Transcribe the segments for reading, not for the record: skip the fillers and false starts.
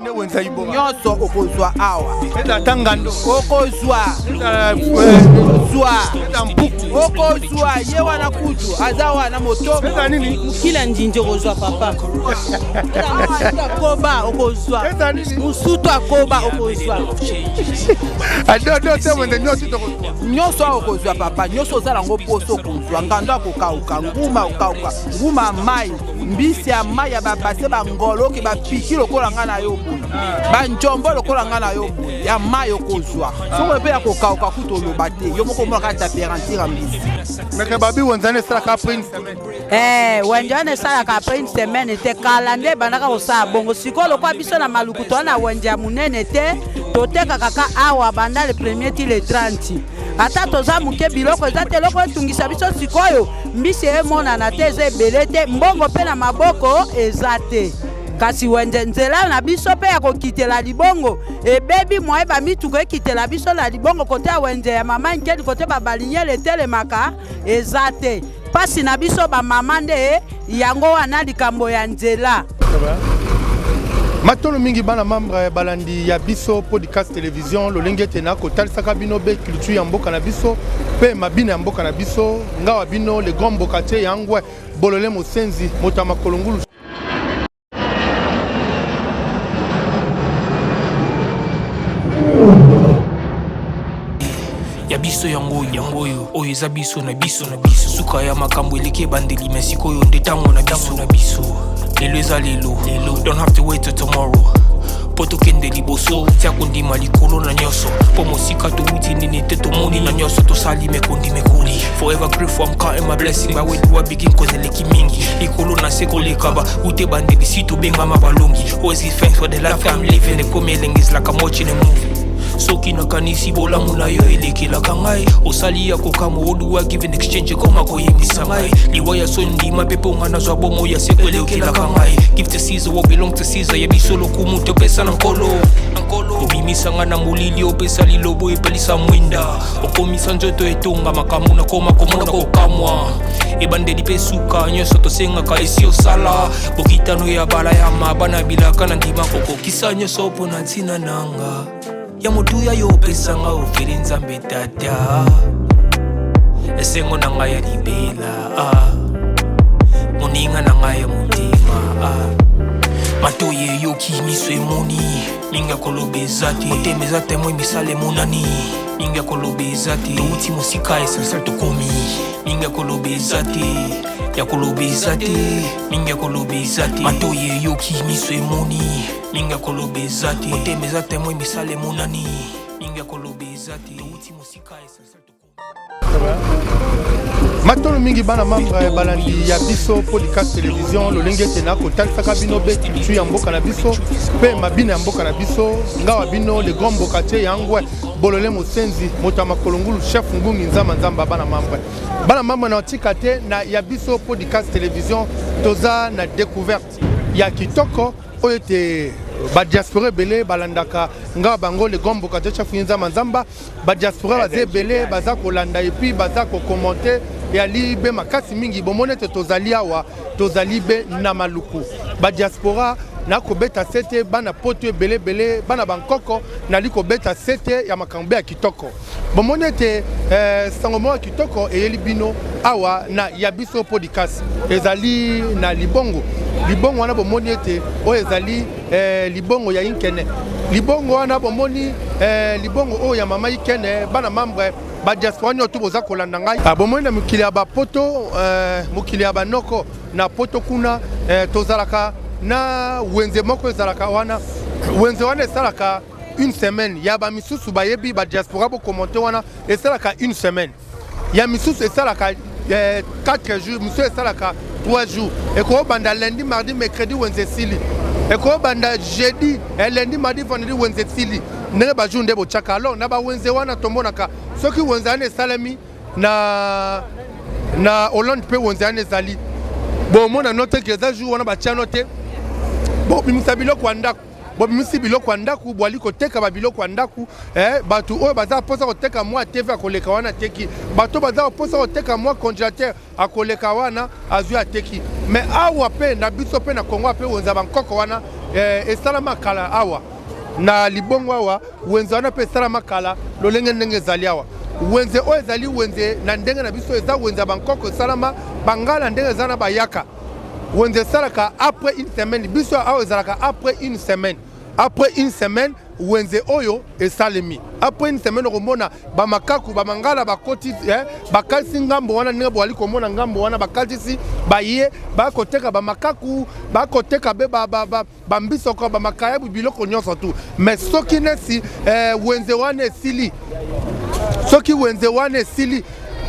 Nde wenza ibora. Nyonso okozwa awa. Eza ata ngando. Okozwa. Eza Zwa. eza mpuku. Okozwa ye wana kutu aza wana moto. Eza nini? Mokila njinji okozwa papa. Akoba okozwa. Eza nini? Musutu akoba okozwa. Adodo te wenze nyonso tokozwa. Nyonso awa okozwa papa, nyonso oza nango poso okozwa. Ngando akokauka, nguma akokauka, nguma ya mai, mbisi ya mai ya babase bangolo oke bapiki lokola ngai na yo boye, banjombo lokola ngai na yo boye, ya mai okozwa. Soko mpe ya kokauka kutu oloba te, yo moko omonaka température ya mbisi. Meke babi wenze wana esalaka après une semaine. Eh, wenze wana esalaka après une semaine te, kala nde ebandaka kosala bongo. Sikoyo lokola biso na Maluku toza na wenze ya monene te, totekaka kaka awa banda le premier ti le 30. Ata toza moke, biloko eza te. Eloko etungisa biso sikoyo, mbisi emonana te, eza ebele te, mbongo mpe na maboko eza te. Kasi wenze nzela na biso mpe ya kokitela libongo ebebi, mwaye bamituka ekitela biso na libongo kote ya wenze ya mama Nkeli, kote babalinyele etelemaka eza te. Pasi na biso bamama nde yango wana, likambo ya nzela. Matono mingi bana membre balandi ya biso podcast télévision, lolenge ete na kotalisaka bino be culture ya mboka na biso mpe mabina ya mboka na biso. Ngawa bino le grand mbokatier yangwe bolole mosenzi moto ya makolo ngulu. Ya biso yango yango oyo oyo eza biso na biso na biso. Suka ya makambo eleki ebandeli, me sikoyo nde ntango na biso na biso. Lelo eza lelo lelo, don't have to wait till tomorrow mpo tokende liboso. Tia kondima likolo na nyonso, mpo mosika towuti nini te tomoni na nyonso tosali mekondi mekoli. Forever grateful, I'm counting my blessing. But where do I begin? Cause eleki mingi likolo na se koleka ba ute bandeli si tobengama balongi. Always give thanks for the life I'm living. Ekomi elengi, is like I'm watching a movie. Soki nakanisi bolamu na yo elekelaka ngai, osali ya kokamwa. Oduwa give in exchange ekoma koyembisa ngai liwa ya soni. Ndima mpe mpo nga nazwa bomo ya seko elekelaka ngai. Give to Caesar what belong to Caesar. Ya biso lokumu topesa na nkolo. Obimisa nga na molili, opesa lilobo epelisa mwinda, okomisa nzoto etonga makambo nakoma komona kokamwa. Ebandeli mpe suka nyonso tosengaka esi osala bokitano ya bala ya mabana bilaka na ndima kokokisa nyonso mpo na ntina nanga ya motuya yo opesanga ofeli. Nzambe tata, esengo na ngai ya libela, ah. Moninga na ngai ya motema, ah. Matoi eyoki, miso emoni, mingi ya koloba eza te. Motema eza témoin, misala emonani, mingi ya koloba eza te. Touti mosika, essentiel tokomi, mingi ya koloba eza te, ya koloba eza te, mingi ya koloba eza te. Matoi eyoki, miso emoni, mingi ya koloba eza te. Motema eza témoin, misala emonani, mingi ya koloba eza te. Touti mosika, essentiel tokomi. Matono mingi bana membre balandi ya biso podcast télévision, lolenge ete na kotalisaka bino be culture ya mboka na biso mpe mabina ya mboka na biso. Ngawa bino le grand mbokatier yangwe bolole mosenzi moto ya makolo ngulu, chef ngungi nzamba nzamba. Bana membre, bana membre na otika te na ya biso podcast télévision, toza na découverte ya kitoko oyo ete badiaspora ebele balandaka. Ngawa bango le grand mbokatier chef nzamba nzamba. Badiaspora baza ebele, baza kolanda et puis baza kocommenter yali be makasi mingi. Bomoni ete tozali awa, tozali be na Maluku. Badiaspora nakobeta sete, bana poto ebele ebele, bana bankoko nali kobeta sete ya makambo be ya kitoko. Bomoni ete sango moko ya kitoko eyeli bino awa na ya biso podcast ezali na libongo. Libongo wana bomoni ete oyo ezali libongo ya Inkene. Libongo wana bomoni, libongo oyo ya mama Ikene. Bana membre badiaspora nyonso boza kolanda ngai, bomoni na mokili ya bapoto, mokili ya banoko na poto kuna, tozalaka na wenze moko ezalaka wana. Wenze wana esalaka une semaine. Ya bamisusu bayebi, badiaspora bocommenter, wana esalaka une semaine, ya misusu esalaka 4 jours, misusu esalaka 3 jours. Ekobanda lundi, mardi, mercredi, wenze esili. Ekobanda jeudi, lundi, mardi, vendredi, wenze esili. Ndenge bajour nde botiaka. Alors na bawenze wana tomonaka soki wenze wana esalemi na Hollande mpe wenze wana ezali, bomona no te ke eza jour wana batia no te. Bobimisa biloko ya ndako, bobimisi biloko ya ndako, bwali koteka babiloko ya ndako. Bato oyo baza mposa koteka mwa TV akoleka wana ateki, bato baza mposa koteka mwa congélateur akoleka wana azwi ateki. Mais awa mpe na biso mpe na Kongo mpe wenza bankoko wana. eh, esalama kala awa na libongo awa wenze wana mpe esalama kala lolenge ndenge ezali awa wenze oyo ezali wenze na ndenge na biso eza wenze ya bankoko esalama bangala ndenge eza na bayaka wenze esalaka après une semaine biso awa ezalaka après une semaine après une semaine wenze oyo esalemi après une semaine okomona bamakaku bamangala bakoti eh, bakalisi ngambo wana ndenge boali komona ngambo wana bakalisi baye bakoteka bamakaku bakoteka be bambisoko ba, ba, bamakayabu biloko nyonso tu mais soki nesi eh, wenze wana esili soki wenze wana esili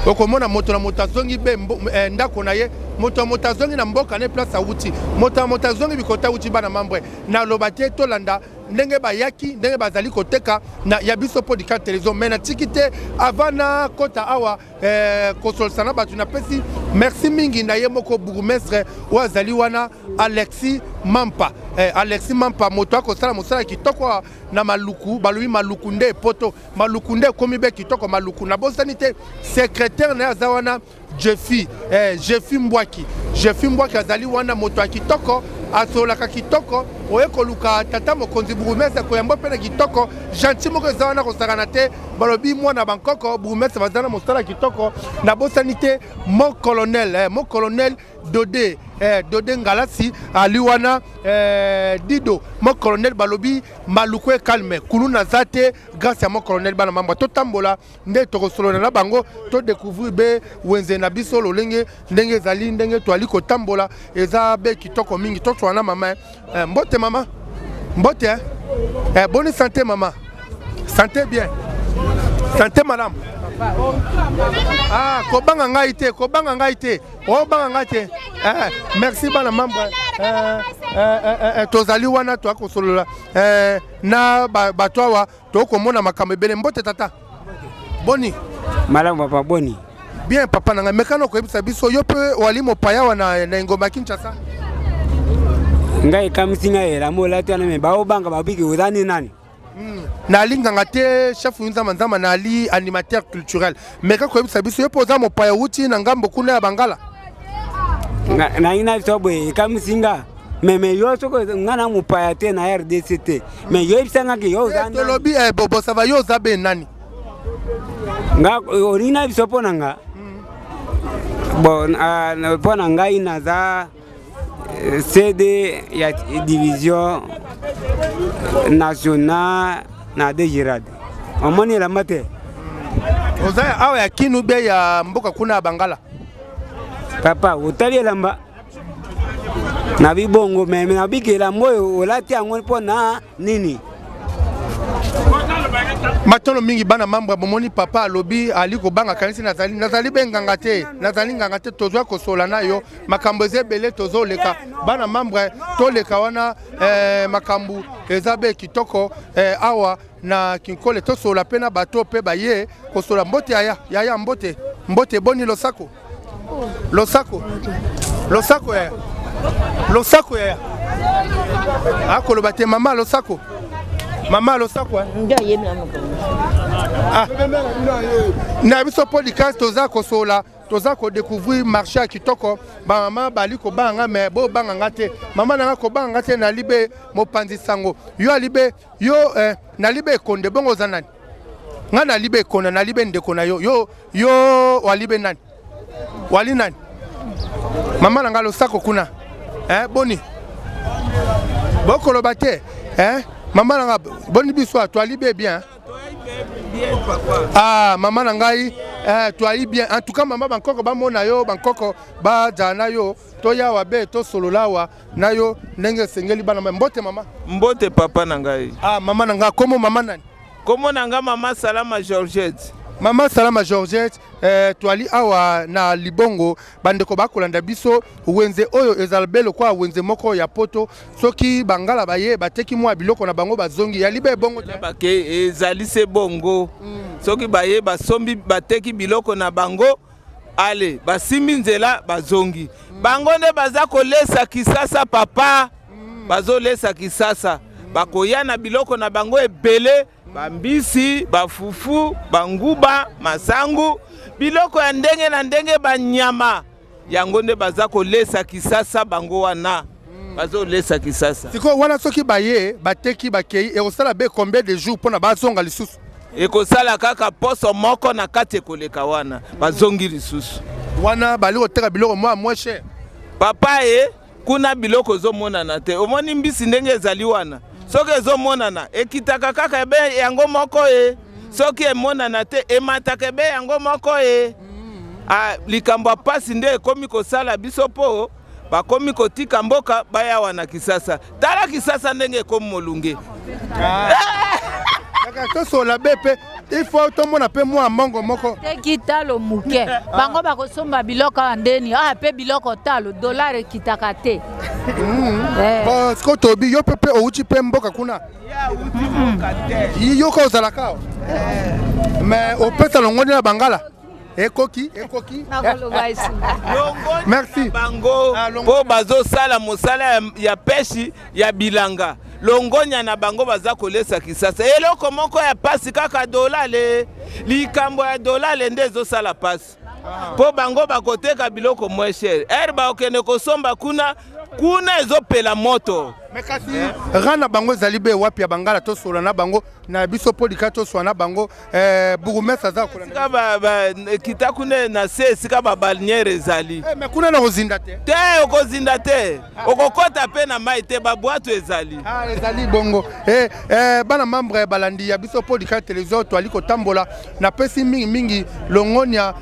okomona moto na moto azongi be eh, ndako na ye moto ya moto azongi na mboka ne place awuti moto ya moto azongi bikota awuti bana mambre naloba te tolanda ndenge bayaki ndenge bazali koteka na ya biso podcast television mais natiki te avant nakota awa eh, kosolisa na bato napesi merci mingi na ye moko bourgmestre oyo azali wana Alexis Mampa eh, Alexis Mampa moto akosala mosala kitoko na Maluku balobi Maluku nde poto Maluku nde ekomi be kitoko Maluku nabosani te secrétaire na ye aza wana Jeffy eh, Jeffy Mbwaki Jeffy Mbwaki azali wana moto ya kitoko asololaka kitoko oye koluka tata mokonzi bourgmestre koyamba mpe na kitoko gentil moko eza wana kosakana te balobi mwana bankoko bourgmestre baza na mosala kitoko nabosani te mon colonel eh, mon colonel Dode eh, Dode Ngalasi ali wana eh, Dido mon colonel balobi Maluku e calme kuluna aza te grâce ya mon colonel bana mamba totambola nde tokosolola na bango to découvrir be wenze na biso lolenge ndenge ezali ndenge toali kotambola eza be kitoko mingi toswana mama eh, mbote mama mbote eh? Eh, boni santé mama santé bien santé malamu ah, kobanga ngai te kobanga ngai te obanga ngai te eh, merci bana membre eh, eh, eh, eh, tozali wana toya kosolola eh, na bato awa tokomona makambo ebele mbote tata boni malamu papa boni bien papa na ngai mekana okoyebisa biso yo mpe wali mopaya wa na, na engomba ya kinshasa ngai ekamwisi ngai elamba olati wana me baobanga babiki oza ni nani Nali nganga te chef nzamba nzamba nali animateur culturel meka koyebisa biso yo mpe oza mopaya outi na ngambo kuna ya bangala nangi na biso boye ekamwisi nga meme yo soki nga na mopaya te na rdc te me yo yebisa nga ke yo oza eh, tolobi eh, bobo sava yo oza be nani nga olingi na biso mpo na nga bon ah, mpo na ngai naza CD ya division nationale na degirade omoni elamba te oza awa ya kinu be ya mboka kuna ya bangala papa otali elamba na bibongo meme na biki elamba oyo olati yango mpo na nini matono mingi bana mambwa bomoni papa alobi ali kobanga kanisi nazali nazali be nganga te nazali nganga te tozwa kosola na yo makambo eza ebele tozoleka bana membre toleka wana eh, makambo eza be kitoko eh, awa na kinkole tosola mpe na bato mpe baye kosola mbote yaya yaya mbote mbote boni losako losako losako yaya losako yaya akoloba te mama losako mama losako eh? ah. na biso podcast toza kosola toza ko découvrir marché ya kitoko ba mama bali kobanga nga mais bobanga nga te mama na nga kobanga nga te nali be mopanzi sango yo alibe yo eh, nali be ekonde bongo oza nani nga nali be ekonda nali be ndeko na yo yo yo wali be nani wali nani mama na nga losako kuna eh, boni bokoloba te eh, mama na nga boni biso toali be bien Ah, mama na ngai eh, toayi bien en tout cas mama bankoko bamona yo bankoko bazala na yo toyawa be tosolola awa na yo ndenge esengeli bana mbote mama mbote papa na ngai ah, mama na ngai komo mama nani komo na ngai mama salama georgette mama salama georgette eh, toali awa na libongo bandeko bakolanda biso wenze oyo ezala be lokola wenze moko ya poto soki bangala baye bateki mwa biloko na bango bazongi ya libe bongo te bake ezali se bongo soki baye basombi bateki biloko na bango ale basimbi nzela bazongi bango nde baza kolesa kisasa papa bazolesa kisasa bakoya na biloko na bango ebele bambisi bafufu banguba masangu biloko ya ndenge na ndenge banyama yango nde baza kolesa kisasa bango wana. Bazolesa Kisasa. Sikoyo wana soki baye bateki bakei, ekosala be combien de jours mpona bazonga lisusu? Ekosala kaka poso moko na kati ekoleka wana bazongi lisusu. Wana bali koteka biloko mwa moins cher. Papa e kuna biloko ezomonana te. Omoni mbisi ndenge ezali wana, soki ezomonana ekitaka kaka ebe yango moko e, soki emonana te emataka ebe yango moko e. Ah, likambo ya pasi nde ekomi kosala biso mpo bakomi kotika mboka baya wana Kisasa. Tala Kisasa ndenge ekomi molunge. Kaka tosola be mpe il faut tomona mpe mwa mbongo moko. Teki talo moke, bango bakosomba biloko awa ndeni awa mpe biloko talo dollar ekitaka te. Bon, sikoyo tobi yo mpe outi mpe mboka kuna, yo ka ozalaka awa mais opesa longoni na bangala ekoki ekoki. Nakoloba esi. Merci. Bango mpo bazosala mosala ya peshi ya bilanga, longonya na bango baza kolesa Kisasa. Eloko moko ya pasi kaka dolale, likambo ya dolale nde ezosala pasi mpo bango bakoteka biloko moins cher, ere bakokende kosomba kuna, kuna ezopela moto. Mais kasi rang na bango ezali be wapi ya bangala? Tosola na bango na biso polika, tosola na bango. Bourgmestre aza kolanda. Esika kita kuna na se, esika babaliniere ezali. Mais kuna na kozinda te? Te, okozinda te, okokɔta mpe na mai te, babwato ezali. Ah, ezali bongo. Bana membre balandi ya biso Podika Télévision, toali kotambola, napesi mingimingi longonia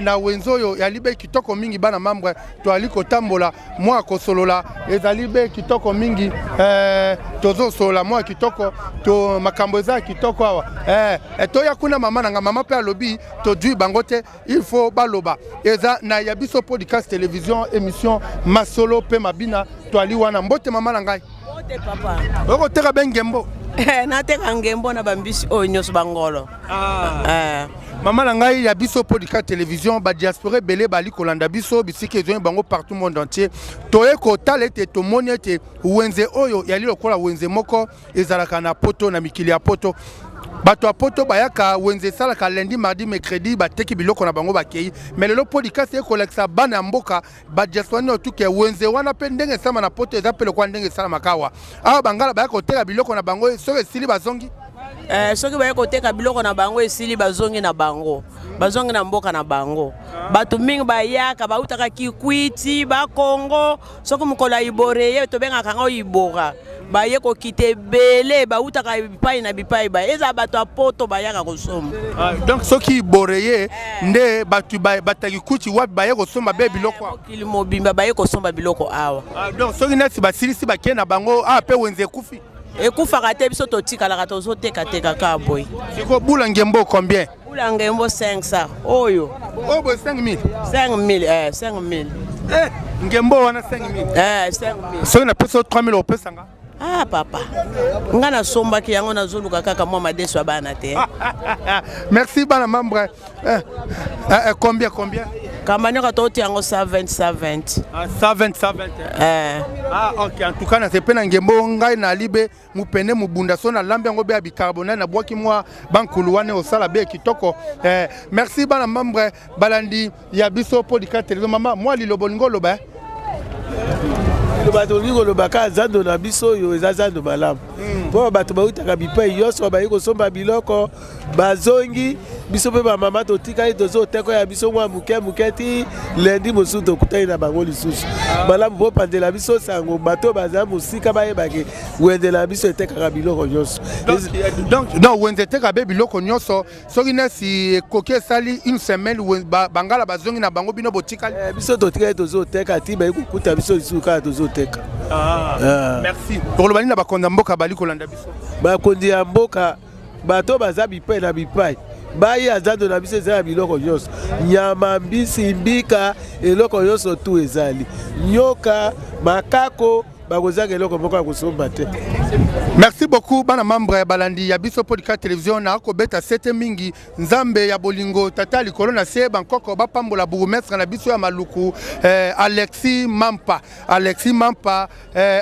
na wenze oyo yali be kitoko mingi. Bana membre, toali kotambola mwa kosolola, ezali be kitoko mingi. Tozosolola mwa kitoko to makambo eza ya kitoko awa. Toya kuna mama na nga, mama mpe alobi todui bango te, il faut baloba. Eza na ya biso Podcast Télévision, émission Masolo mpe Mabina. Toali wana. Mbote mama na ngai. Mbote papa. Okoteka be ngembo? Nateka ngembo na bambisi oyo nyonso, bangolo. Mama na ngai, ya biso Podika Télévision, badiaspora ebele bali kolanda biso bisika ezwami bango partout monde entier. Toye kotala ete tomoni ete wenze oyo yali lokola wenze moko ezalaka na poto, na mikili ya poto. Bato ya poto bayaka wenze, esalaka lundi, mardi, mercredi, bateki biloko na bango, bakei. Mais lelo Podikasi ekolakisa bana ya mboka, badiaspora nyonso tuke wenze wana mpe ndenge esalama na poto eza mpe lokola ndenge esalamaka awa. Awa bangala baya koteka biloko na bango, soki esili bazongi. Soki baye koteka biloko na bango esili, bazongi na bango, bazongi na mboka na bango. Bato mingi bayaka, bautaka Kikwiti, Bakongo. Soki mokolo ya Ibore ye, tobengaka yango Ibora, baye kokita ebele, bautaka bipai na bipai, ba eza bato ya poto bayaka kosomba. Ah, donc soki Ibore ye nde bato bataki kuti wapi baye kosomba be biloko awa? Mokili mobimba baye kosomba biloko awa. Ah, donc soki neti basilisi, bakei na bango awa mpe wenze ekufi? Ekufaka te, biso totikalaka tozotekateka kaka boye. Siko bula ngembo combien? Bula ngembo 500 oyo. Oyo boye 5000? 5000, 5000. Eh, ngembo wana 5000? Eh, 5000. Soki napesi yo 3000, opesanga? Ah papa, nga nasombaki yango, nazoluka kaka mwa madeso ya bana te. Merci bana membre. Combien, combien? Kambanyoka toti yango 120, 120. Ah, 120, 120. Eh. Ah ok, en tout cas nasepe na ngembo. Ngai nali be mopende mobunda, so nalambi yango be ya bicarbonate, nabwaki mwa bankulu wana, osala be kitoko. Merci bana membre balandi ya biso Podika Télévision. Mama, mwa liloba olingi oloba, eh? Liloba tolingi koloba kaka, zando na biso oyo eza zando malamu mpo bato bautaka bipai nyonso bayi kosomba biloko, bazongi. Biso mpe bamama totikali tozoteka ya biso mwa moke moke ti lundi mosusu tokutani na bango lisusu. Malamu mpo pandela biso sango, bato baza mosika bayebaki wenze na biso etekaka biloko nyonso. Donc wenze eteka be biloko nyonso. Soki nesi ekoki, esali une semaine, bangala bazongi na bango, bino botikali? Biso totikali tozoteka ti bayi kokuta biso lisusu kaka tozoteka. Ah. Merci. Tokoloba nini na bakonzi ya mboka bali kolanda biso? Bakonzi ya mboka, bato baza bipai na bipai baya, zando na biso eza ya biloko nyonso, nyama, mbisi, mbika, eloko nyonso tu ezali, nyoka, makako, bakozanga eloko moko ya kosomba te. Merci beaucoup bana membre ya balandi ya biso Podika Télévision. Na kobeta sete mingi, Nzambe ya bolingo, tata likolo na se, bankoko bapambola bourgmestre na biso ya Maluku, Alexis Mampa. Alexis Mampa,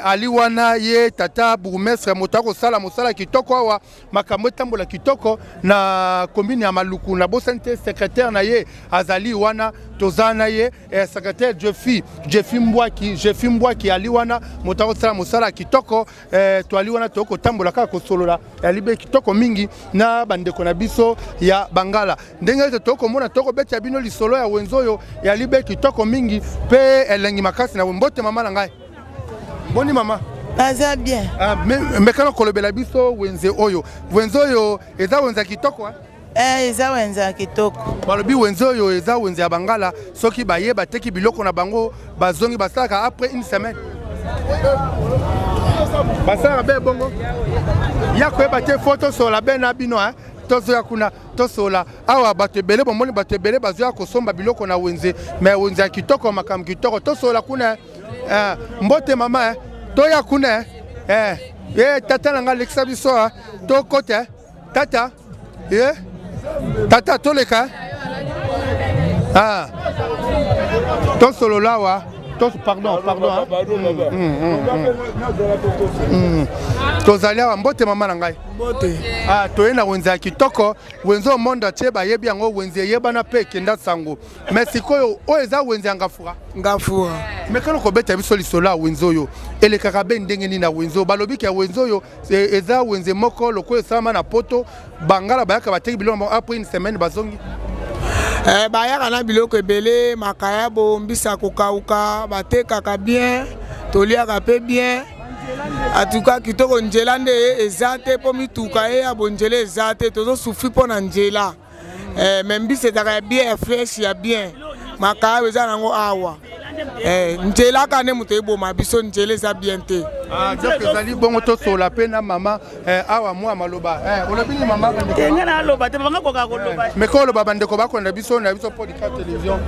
ali wana ye tata bourgmestre, moto akosala mosala kitoko awa, makambo etambola kitoko na commune ya Maluku. Nabosani te secrétaire na ye azali wana. Toza na ye eh, secrétaire Jeffy, Jeffy Mbwaki, Jeffy Mbwaki ali wana moto akosala mosala ya kitoko eh, toali wana tokoki kotambola kaka kosolola yali be kitoko mingi na bandeko na biso ya Bangala. Ndenge ete tokoki komona tokobetela bino lisolo ya wenze oyo yali be kitoko mingi mpe elengi makasi na mbote. Mama na ngai, boni mama? Naza bien. Ah, mekana kolobela biso wenze oyo. Wenze oyo eza wenze ya kitoko eh? Eh, eza wenze ya kitoko. Balobi wenze oyo eza wenze ya Bangala, soki baye bateki biloko na bango bazongi, basalaka après une semaine, basalaka be bongo ya koyeba te. Fo tosola be na bino eh? Tozoya kuna, tosola awa. Bato ebele bomoni, bato ebele bazoya kosomba biloko na wenze, mais wenze ya kitoko, makambo kitoko. Tosola kuna eh. Mbote mama eh. Toya kuna eh. Eh, tata na ngai, lekisa biso eh. Tokota eh. Tata ye, tata, toleka ah. Tosolola awa. Pardon, pardon. Tozali awa. Mbote mama na ngai. Mbote. Ah, toye na wenze ya kitoko, wenze oyo monde atie bayebi yango, wenze eyebana mpe ekenda sango. Mais sikoyo oyo eza wenze ya Ngafura. Ngafura. Mekano kobeta biso lisolo ya wenze oyo, elekaka be ndenge nini na wenze oyo? Balobi ke wenze oyo eza wenze moko lokola esalama na Poto, Bangala bayaka, bateki biloko bango, après une semaine bazongi. Eh, bayaka na biloko ebele, makayabo, mbisa kokauka, batekaka bien, toliaka mpe bien. Atuka kitoko. Nzela nde eza te mpo mituka eya bo, nzela eza te, tozosouffrir mpo na nzela eh, mais mbisi ezalaka ya bien, ya fraîche, ya bien, makayabo eza nango awa eh, nzela kaka nde moto eboma biso, nzela eza bien te. Ah, donc ezali bongo. Tosola mpe na mama eh, awa mwa maloba eh, olobi nini mama? Te, nga naloba te, banga koka koloba. Mais ko oloba, bandeko bakolanda biso na biso podcast télévision.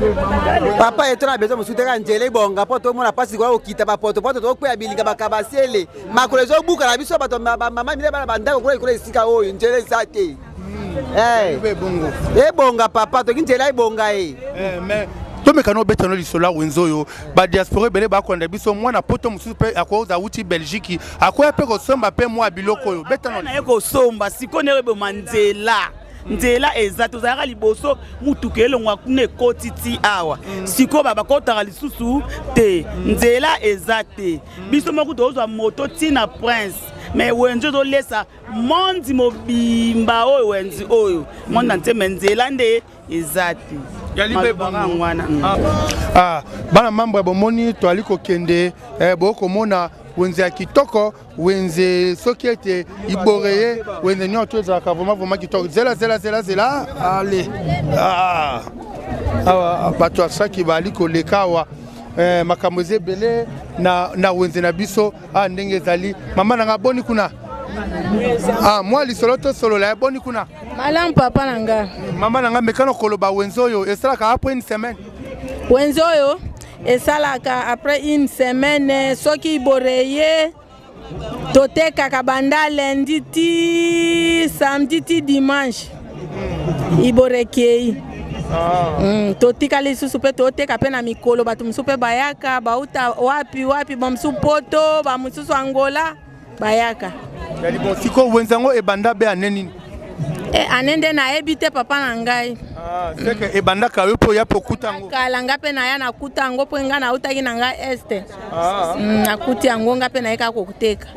Papa, ye tona besoin mosusu te, kaka nzela ebonga mpo tomona mpasi koya kokita bapotopoto, tokweya bilinga, bakabasele, makolo ezobuka na biso bato, bamama mine, bana bandako kuna likolo. Esika oyo nzela eza te. Ebonga papa, toki nzela ebonga ye. Mais tomeka no obeta no lisolo ya wenze oyo. Badiaspora ebele bakolanda biso, mwana Poto mosusu mpe akoza awuti Belgique, akoya mpe kosomba mpe mwa biloko oyo. Beta no. Naye kosomba sikoyo ndenge eboma nzela, nzela eza. Tozalaka liboso, mutuka elongwa kuna ekoti ti awa. Sikoyo bakotaka lisusu te, nzela eza te. Biso moko tozwa moto ntina Prince, mais wenze ezolesa monde mobimba oyo, wenze oyo monde entier, mais nzela nde eza te. Yango wana. Ah, bana mambo ya bomoni, toali kokende eh, bokomona wenze ya kitoko, wenze soki ete iboreye, wenze nyonso to ezalaka vraiment vraiment kitoko. Zela, zela, zela, zela, ale ah. Awa bato ya saki bali koleka awa eh, makambo eza ebele na wenze na biso. Ah, ndenge ezali, mama na nga, boni kuna? Ah, mwa lisolo tosolola ya boni kuna? Malamu papa na nga. Mama na nga, mekano koloba wenze oyo esalaka après une semaine. Wenze oyo esalaka après une semaine, soki boreye, totekaka banda lundi ti samedi ti dimanche, iborekei. Totikali lisusu mpe toteka mpe na mikolo. Bato mosusu mpe bayaka, bauta wapi wapi, bamosusu Poto, bamosusu Angola, bayaka. Bon, sikoyo wenze yango ebanda be ane nini? E, ane nde nayebi te papa na ngai. Seke ebandaka yo mpe oya mpe okuta yango? Kala, nga mpe naya nakuta yango, mpo nga nautaki na nga este. Nakuti yango, nga mpe nayeka koteka.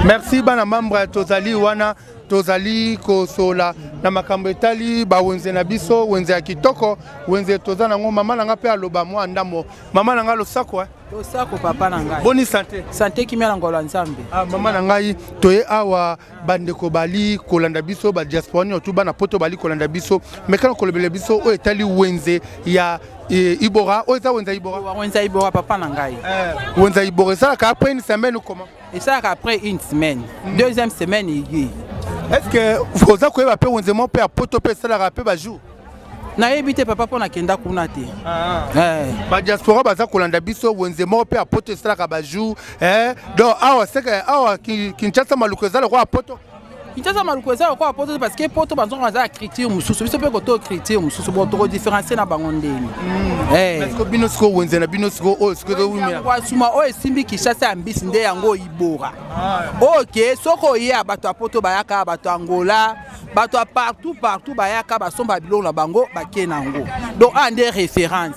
Merci bana membre. Tozali wana, tozali kosola na makambo etali bawenze na biso, wenze ya kitoko, wenze toza nango. Mama na nga mpe aloba mwa ndambo. Mama na nga, losako eh? Losako papa na ngai. Boni santé? Santé kimia na ngolo ya Nzambe. Ah, mama na ngai, toye awa, bandeko bali kolanda biso, badiaspora nyonso, bana Poto bali kolanda biso. Mekana kolobela biso oyo etali wenze ya Ibora. Oyo eza wenze ya Ibora? Wenze ya Ibora papa na ngai. Wenze ya Ibora esalaka après une semaine ou comment? Esalaka après une semaine, deuxième semaine eye. Est ce que oza koyeba mpe wenze moko mpe ya Poto mpe esalaka mpe bajour? Nayebi te papa, mpo nakenda kuna te. Badiaspora baza kolanda biso, wenze moko mpe ya Poto esalaka bajour. Donc awa seke awa Kinshasa Maluku eza lokola Poto? Kinshasa Maluku eza lokola Poto te, parce que Poto banzongo baza ya culture mosusu, biso mpe koto culture mosusu. Bon, tokodifferencie na bango ndeni? Bino sikoyo wenze na bino sikoyo oyo sikoyo ezowumela? Suma oyo esimbi Kinshasa ya mbisi nde yango Ibora. Oke soki oya, bato ya Poto bayaka, bato ya Angola. Bato ya partout partout bayaka basomba biloko na bango bake na yango. Donc awa nde référence.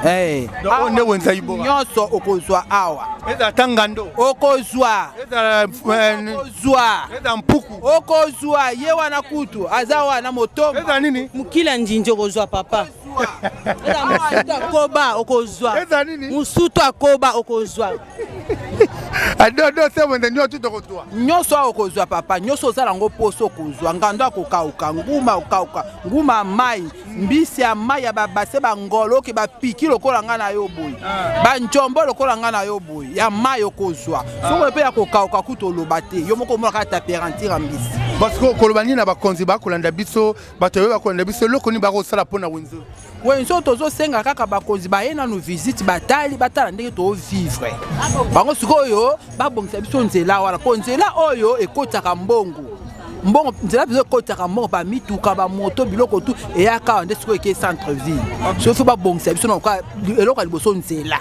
Eh. Donc oyo nde wenze ya Ibora. Nyonso okozwa awa. Ezala ata ngando. Okozwa. Ezala okozwa. Ezala mpuku. Okozwa ye wana kutu aza wana moto. Ezala nini? Mukila njinji okozwa papa. Ezala musutu akoba okozwa. Ezala nini? Musutu akoba okozwa. Adodo se wenze nyonso tokozwa. Nyonso awa okozwa papa, nyonso oza nango poso okozwa. Ngando akokauka, nguma okauka, nguma ya mai, mbisi ya mai ya babase bangolo oke bapiki lokola ngai na yo boye. Ah. Banjombo lokola ngai na yo boye ya mai okozwa. Ah. Soko mpe ya kokauka kutu oloba te. Yo moko omonaka température ya mbisi. Parce que koloba nini na bakonzi bakolanda biso, bato oyo bakolanda biso eloko nini bakosala mpo na wenze? Wenze oyo tozosenga kaka bakonzi baye nanu visite, batali batala ndenge tovivre bango sikoyo, babongisa biso nzela wana, mpo nzela oyo ekotaka mbongo mbongo, nzela biso ekotaka mbongo, bamituka bamoto biloko tu eyaka awa nde sikoyo eke centre ville. Soki fo babongisa biso nanu eloko ya liboso nzela.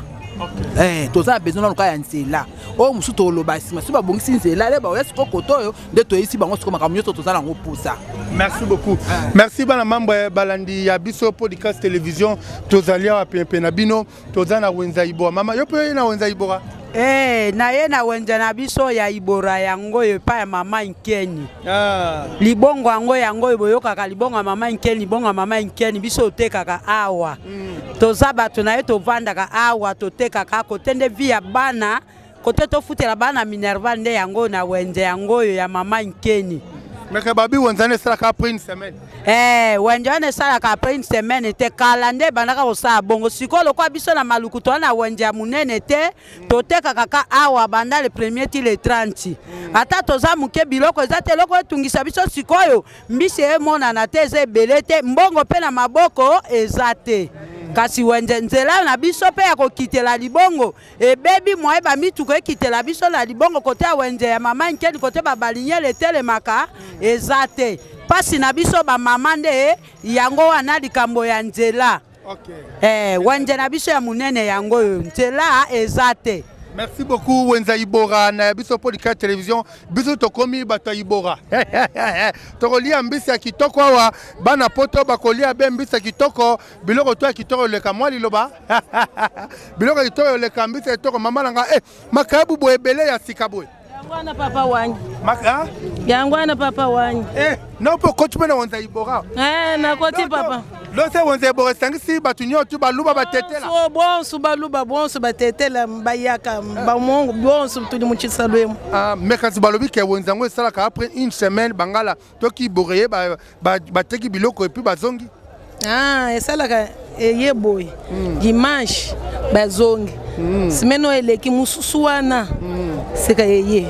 Eh, toza na besoin nanu kaka ya nzela oyo mosusu toloba nsima. Soki babongisi nzela le baoya sikoyo kote oyo nde toyebisi bango sikoyo makambo nyonso toza nango mposa. Merci beaucoup. Merci bana mambo balandi ya biso podcast télévision, tozali awa pepe na bino, toza na wenza Ibora. Mama, yo pe na wenza Ibora? Eh, na ye na wenze na biso ya Ibora yango oyo epai ya mama Nkeni. Ah. Libongo yango yango oyo boyokaka libongo ya mama Nkeni, libongo ya mama Nkeni biso totekaka awa. Toza bato na ye tovandaka awa totekaka kote nde vie ya bana kote tofutela bana minerval nde yango na wenze yango oyo ya mama Nkeni. Meke babi wenze wana esalaka après une semaine. Eh, wenze wana esalaka après une semaine te, kala nde ebandaka kosala bongo. Sikoyo lokola biso na Maluku toza na wenze ya monene te, totekaka ka awa banda le premier ti le 30. Ata toza moke biloko eza te, eloko etungisa biso sikoyo mbisi emonana te, eza ebele te, mbongo mpe na maboko eza te. Kasi wenze nzela na biso mpe ya kokitela libongo ebebi, moye bamituka ekitela biso na libongo kote ya wenze ya mama Nkeni, kote babalinyele etelemaka eza te. Pasi na biso bamama nde yango wana likambo ya nzela. Okay. Eh, wenze na biso ya monene yango oyo nzela eza te. Merci beaucoup Wenza Ibora na biso Podika Télévision. Biso tokomi bato ya Ibora. Tokolia mbisi ya kitoko awa, bana poto bakolia be mbisi ya kitoko, biloko to ya kitoko eleka mwa liloba. Biloko ya kitoko eleka mbisi ya kitoko mama na nga eh makayabu boye ebele ya sika boye. Yango wana papa wanyi. Maka? Yango wana papa wanyi. Eh, na mpo okoti mpe na Wenza Ibora. Eh, nakoti papa. Lose Wenza Ibora esangisi bato nyonso baluba batetela. Bonso bonso baluba bonso batetela bayaka bamongo bonso tuli mu tshisalu emu. Ah, mais kasi balobi ke wenze yango esalaka après une semaine bangala toki Ibora ye bateki biloko et puis bazongi. Ah, esalaka eye boye dimanche bazongi semaine oyo eleki mosusu wana seka eye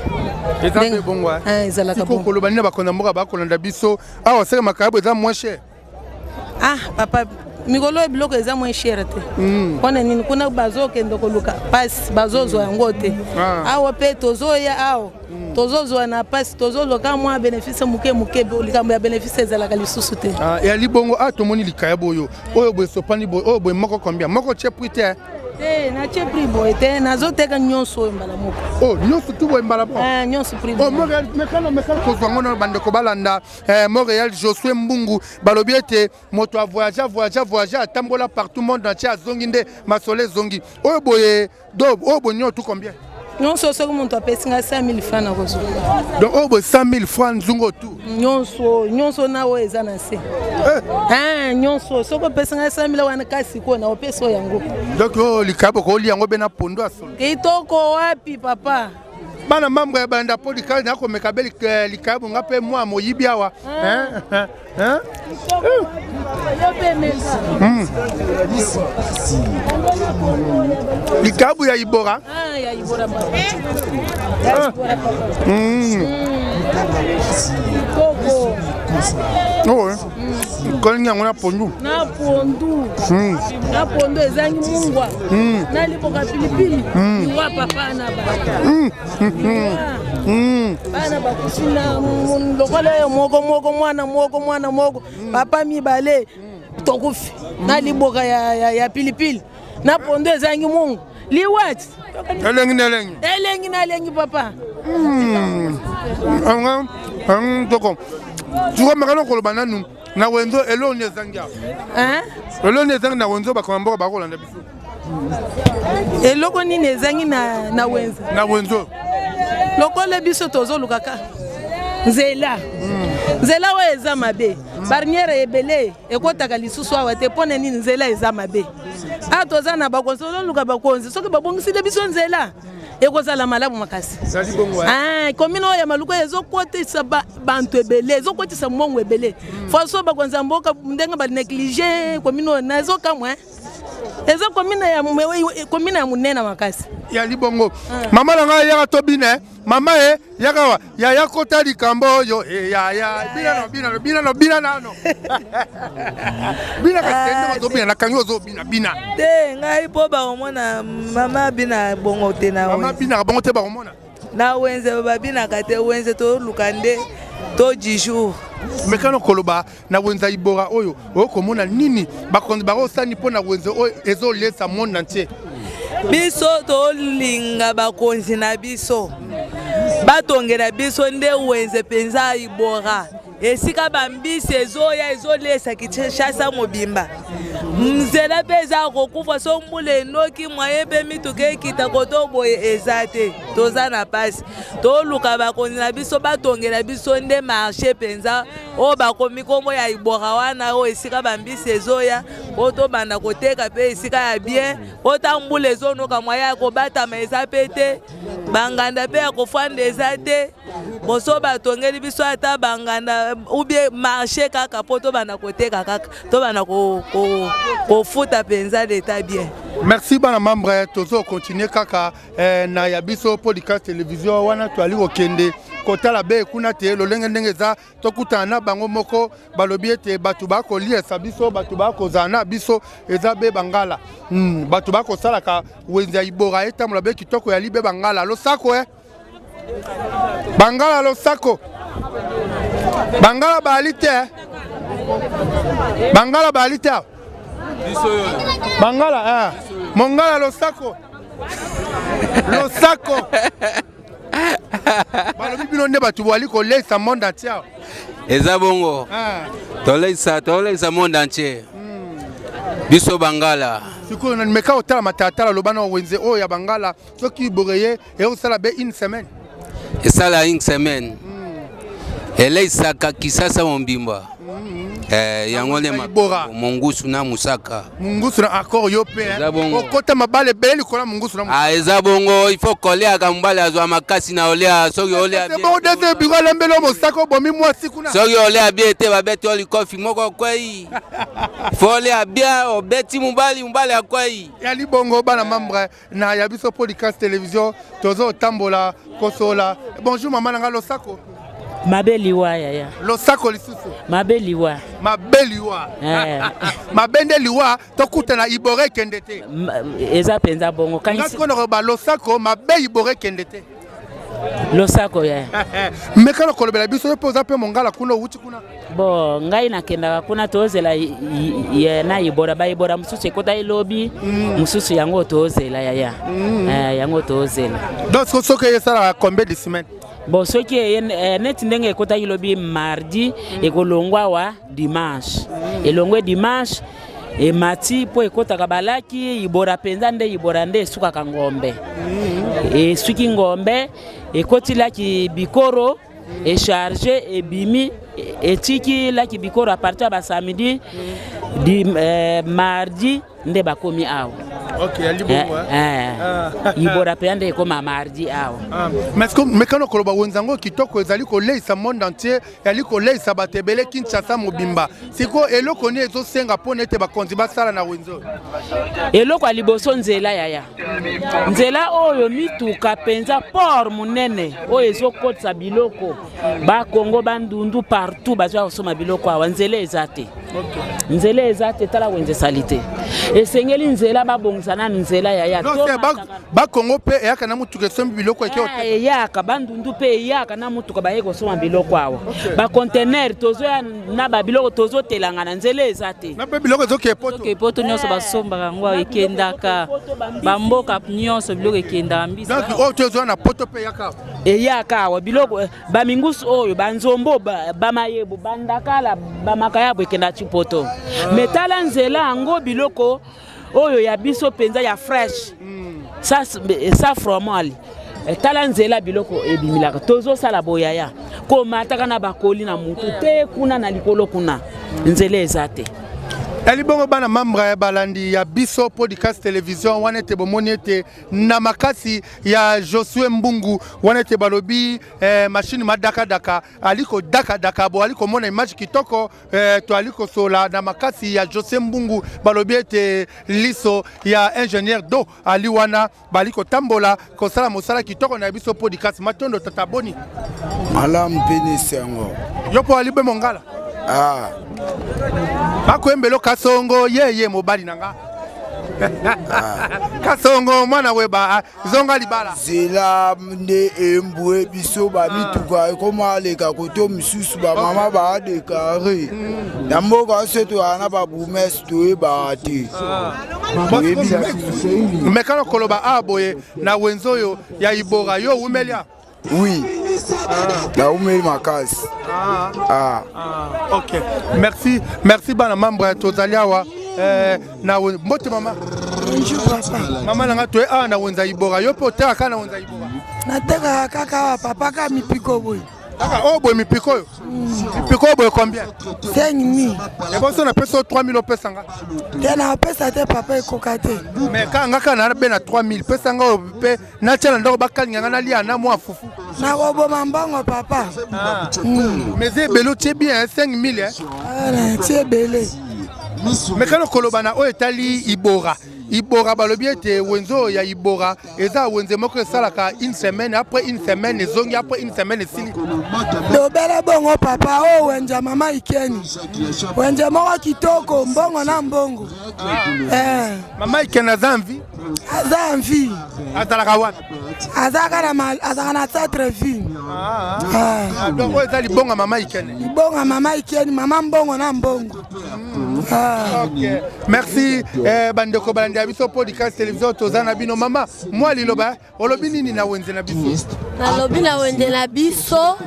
eza mpe bongo ezalaka bongo. Koloba nini na bakonzi ya mboka bakolanda biso awa, seke makayabo eza moins cher? Ah papa, mikolo oyo biloko eza moins cher te. Mpona nini? Kuna bazokende koluka pasi bazozwa yango te. Awa mpe tozoya awa tozozwa na pasi, tozoluka mwa bénéfice moke moke, likambo ya bénéfice ezalaka lisusu te. Eyali bongo. A tomoni likayabo oyo oyo boye esopani boye, oyo boye moko combien? Moko tie prix te? Te, natie prix boye te, nazoteka nyonso oyo mbala moko. Oh, nyonso tu boye mbala moko? Nyonso prix. Oh, Montréal, mekano mekano kozwa ngo na bandeko balanda. Montréal Josué Mbungu balobi ete moto avoyage avoyage avoyage atambola partout monde entier azongi nde masolo ezongi. Oyo boye do oyo boye nyonso tu combien? Nyonso soki moto apesi ngai 5000 francs nakozwa. Donc oyo boye 100000 francs nzungu tu? Nyonso nyonso na oyo eza na se. Nyonso soki opesi ngai 100000 wana kasi ko na opesi oyo yango. Donc oyo likabo kolia yango be na pondu asolo. Kitoko wapi papa? Bana mambo ya banda po likaya nakomeka be likayabo nga mpe mwa moyibi awa. Likabu ya Ibora. Kolingi yango na pondu. Na pondu. Na pondu ezangi mungwa. Na liboka pilipili. Liwa papa na ba. Bana bakufi na lokola oyo moko moko mwana moko mwana moko papa mibale tokufi na liboka ya, ya, ya pilipili na pondu ezangi mungu liwati. Elengi na elengi. Elengi na elengi papa. Toko. Sikoyo makana koloba nanu na wenze eloko nini ezangi awa? Eloko nini ezangi na wenze bakoma mboka bakolanda biso? Eloko nini ezangi na, na wenze? Na wenze. Lokola biso tozolukaka nzela nzela oyo eza mabe barniere ebele ekotaka lisusu awa te mpo na nini nzela eza mabe awa toza na bakonzi tozoluka bakonzi soki babongisile biso nzela ekozala malamu makasi ah, commune oyo ya maluku ezokotisa bantu ebele ezokotisa mbongo ebele faso bakonzi ya mboka ndenge banéglige commune oyo nazokamwa eza commune ya commune ya monene makasi ya libongo mama na ngai yaka tobina mama e yaka wa yaya kota likambo oyo e yaya bina no bina no bina no bina nano bina kasende ozobina nakangi ozobina bina te ngai mpo bakomona mama abina bongo te na mama abinaka bongo te bakomona na wenze babinaka te wenze toluka nde to du jour mekano koloba na wenze ya ibora oyo okomona nini bakonzi bakosani mpo na wenze oyo ezolesa monde entier biso tolinga bakonzi na biso batongela biso nde wenze mpenza ibora esika bambisi ezoya ezolesa kinshasa mobimba nzela mpe eza kokufa so mbula enoki mwaye mpe mituka ekita koto boye eza te toza na mpasi toluka bakonzi na biso batongela biso nde marché mpenza oyo bakomi nkombo ya ibora wana oyo esika bambisi ezoya oyo tobanda koteka mpe esika ya bien oyo ntango mbula ezonoka mwaye ya kobatama eza mpe te banganda mpe ya kofanda eza te boso batongeli biso ata banganda ubie marché kaka mpo tobanda koteka kaka tobanda kofuta mpenza leta bien. Merci bana membre, tozo continuer kaka eh, na ya biso podcast télévision wana toali kokende kotala be kuna te lolenge ndenge eza tokutana na bango moko balobi ete bato bakoliesa biso bato bakozala na biso eza be bangala bato bakosalaka wenze ya ibora etambola be kitoko ya libe bangala losako eh. Bangala losako. Bangala bali te. Bangala bali te. Bangala eh. Mongala losako. Losako. Balobi bino nde bato bwali kolesa monde entier. Eza bongo. Ah. Tolesa tolesa monde entier. Biso bangala. Sikoyo na meka otala matatala loba na wenze oyo ya bangala soki boreye ekosala be une semaine esala une semaine eleisaka kisasa mobimba Eh, yango nde mongusu na mosaka mongusu na accord yo mpe okota mabale ebele likolo ya mongusu na ah, eza bongo il faut koliaka mobali azwa makasi na olia soki olia bongo deuxième biro alambeli yo mosaka obomi mwasi kuna soki olia bien te babeti yo likofi moko okwei fo olia bien obeti mobali mobali akwei ya libongo bana membre na ya biso podcast télévision tozo tambola kosola bonjour mama na nga losako mabe liwa yaya losako lisusu mabe liwa mabe liwa eh. mabe nde liwa tokutana ibore ekende te eza mpenza bongo kanisi losako mabe ibore ekende te losako ya meka na kolobela biso yo mpe oza mpe mongala kuna owuti kuna bo ngai nakendaka kuna tozela na ibora baibora mosusu ekota elobi mosusu yango tozela yaya Eh, yango tozela donc soki esalaka combien de semaine bon soki eye neti ndenge ekotaki lobi mardi ekolongwa wa dimanche elongwe dimanche emati mpo ekotaka balaki ibora mpenza nde ibora nde esukaka ngombe esuki ngombe ekoti laki bikoro echarge ebimi etiki laki bikoro a partir ya basamedi di, mardi nde bakomi awa. Ok, ya libongo, Ibora mpenza nde ekoma mardi awa. Mais mekano koloba wenze yango kitoko ezali koleisa monde entier yali koleisa bato ebele Kinshasa mobimba sikoyo eloko nini ezosenga mpona ete bakonzi basala na wenze oyo? Eloko ya liboso nzela yaya, nzela oyo mituka mpenza port monene oyo ezokotisa biloko bakongo bandundu partout bazwa kosomba biloko awa nzela eza te. Nzela eza te, tala wenze esali te, esengeli nzela babongisa nanu nzela yaya. Bakongo mpe eyaka na motuka esombi biloko eke eyaka bandundu mpe eyaka na motuka baye kosomba biloko awa bacontener tozoya na babiloko tozotelanga na nzela eza te na mpe biloko ezokee poto poto nyonso basombaka yango ekendaka bamboka nyonso biloko ekendaka mbisi donc oyo tozoya na poto mpe eyaka. Eyaka awa biloko bamingusu oyo banzombo bamayebo bandakala bamakayabo ekenda ti poto. Me tala nzela yango biloko oyo ya biso mpenza ya fresh ça, ça fromali tala nzela biloko ebimilaka tozosala boyaya komataka na bakoli na mutu te kuna na likolo kuna nzela eza te. Eli bongo bana membre ya balandi ya biso podcast television wana ete bomoni ete na makasi ya Josue Mbungu wana ete balobi machine madakadaka ali kodakadaka bo ali komona image kitoko toali kosola na makasi ya Josue Mbungu balobi ete liso ya ingénieur do ali wana bali kotambola kosala mosala kitoko na biso podcast. Matondo tata boni malamu mpe na esengo yo po ali be mongala bakoyembelo kasongo yeye mobali na nga kasongo mwana weba zonga libala nzela nde embwe biso bamituka ekoma aleka koto misusu bamama baadekare na mboka so toyaka na babourgmestre toyebaka te. Mekana koloba a boye na wenze oyo ya Ibora yo wumelia. Oui, naumeli makasi. Ok, merci, merci bana membre tozali awa na mbote mama. Bonjour papa. Mama nanga toye awa na wenza Ibora yo mpe otekaka na wenza Ibora? Natekaka kaka awa papa, kaka mipiko boye. Kaka oyo boye mipiko oyo? Mipiko oyo boye combien? 5000. Eboso napesa oyo 3000 opesa nga? Te, napesa te papa, ekoka te. Mais kaka nga kaka na be na 3000 pesa nga oyo mpe natia na ndako bakalinga nga nalia na mwa fufu. Nakoboma mbongo papa. Mais eza ebele otie bien 5000. Tie ebele. Mais kaka koloba na oyo etali Ibora. Ibora balobi ete wenze oyo ya Ibora eza wenze moko esalaka une semaine, après une semaine ezongi, après une semaine esili. Lobele bongo papa, oyo wenze ya mama Ikeni, wenze moko kitoko, mbongo na mbongo. Mama Ikeni aza en vie? Aza en vie. Azalaka wapi? Azalaka na centre ville. Donc oyo eza libonga mama Ikeni? Libonga mama Ikeni, mama mbongo na mbongo. Ok, merci bandeko balandi ya biso podcast télévision toza na bino. Mama mwa liloba olobi nini na wenze na biso? Nalobi na wenze na biso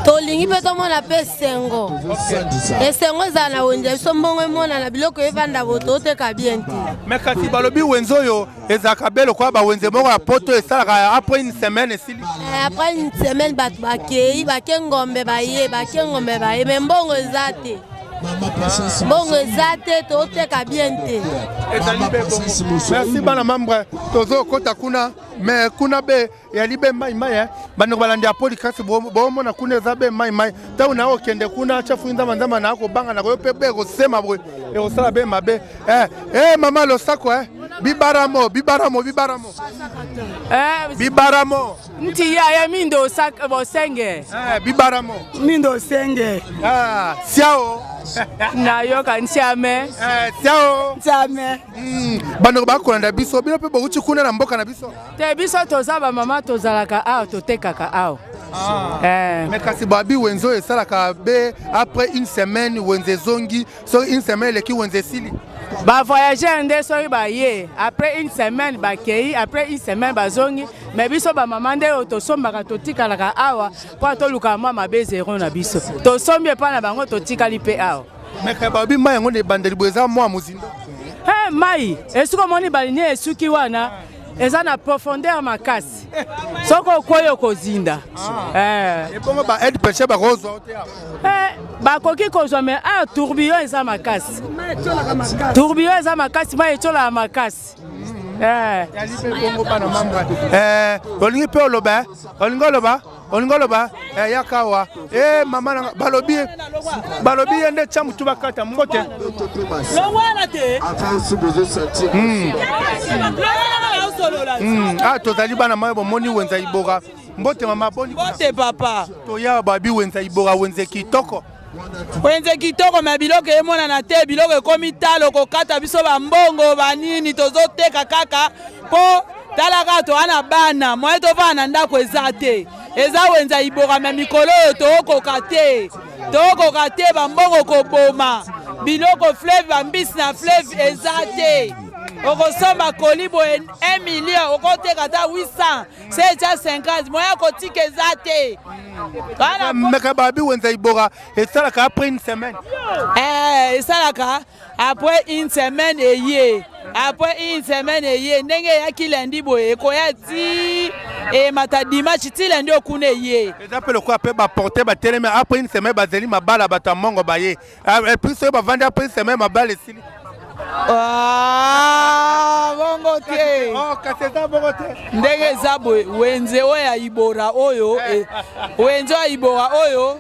tolingi mpe tomona mpe esengo, esengo ezala na wenze ya biso, mbongo emonana, biloko evanda bo toteka bien te. Mais kasi balobi wenze oyo ezalaka be lokola bawenze moko ya poto esalaka après une semaine esili. Après une semaine bato bakei bake ngombe baye bake ngombe baye, mais mbongo eza te, mbongo eza te, toteka bien te. Ezali be bongo. Merci bana membre tozokota kuna mais kuna be eyali be mai mai bandeko balandi ya podcast bomona kuna eza be mai mai ntango na okende kuna chafu nzamba nzamba na kobanga na koyo mpe be ekosema boye ekosala be mabe. Mama losako bibaramo bibaramo bibaramo bibaramo nti yaya mindo bosenge bibaramo mindo senge siao nayoka ntiame siao ntiame. Bandeko bakolanda biso bino mpe bokuti kuna na mboka na biso te, biso toza bamama tozalaka awa totekaka awa. Mais kasi babi wenze oyo esalaka be après une semaine wenze ezongi, soki une semaine eleki wenze esili. Bavoyageur nde soki baye après une semaine bakei, après une semaine bazongi, mais biso bamama nde oyo tosombaka totikalaka awa mpo tolukaka mwa mabe zero na biso tosombi epai na bango totikali mpe awa. Mais babi mai yango na ebandeli boye eza mwa mozindo. Mai esuki omoni balinie esuki wana eza na profondeur makasi, soki okwei okozinda. Ebongo ba aide pêcheur bakozwa te? Bakoki kozwa, mais a tourbillon eza makasi, tourbillon eza makasi, mai etiolaka makasi. Bongo bana mambre olingi mpe oloba, olingi oloba, olingi oloba yaka awa. Mama nanga balobi balobi ye nde tia motu bakata mbote. Tozali bana mai bomoni wenza Ibora. Mbote mama boni? Mbote papa. Toya babi wenza Ibora wenze kitoko. Wenze kitoko, me biloko emonana te, biloko ekomi talo kokata biso bambongo banini tozoteka kaka mpo tala kaka toza na bana moye tovanda na ndako eza te, eza wenza Ibora me mikolo oyo tookoka te, tookoka te, bambongo koboma biloko fleuve, bambisi na fleuve eza te. Okosomba koli boye 1 million, okoteka ata 800, 750, moyen ya kotika eza te. Meka babi wenza ibora esalaka après une semaine. Eh, esalaka après une semaine eye après une semaine eye ndenge eyaki lundi boye ekoya ti emata dimanche ti lundi okuna eye eza mpe lokola mpe baporte batelemi après une semaine bazeli mabala bato ya mongo baye ah, et puis soki bavandi après une semaine mabala esili Ah, bongo te oh, kasi eza bongo te ndenge eza boye wenze oyo ya ibora oyo eh, wenze oyo ya ibora oyo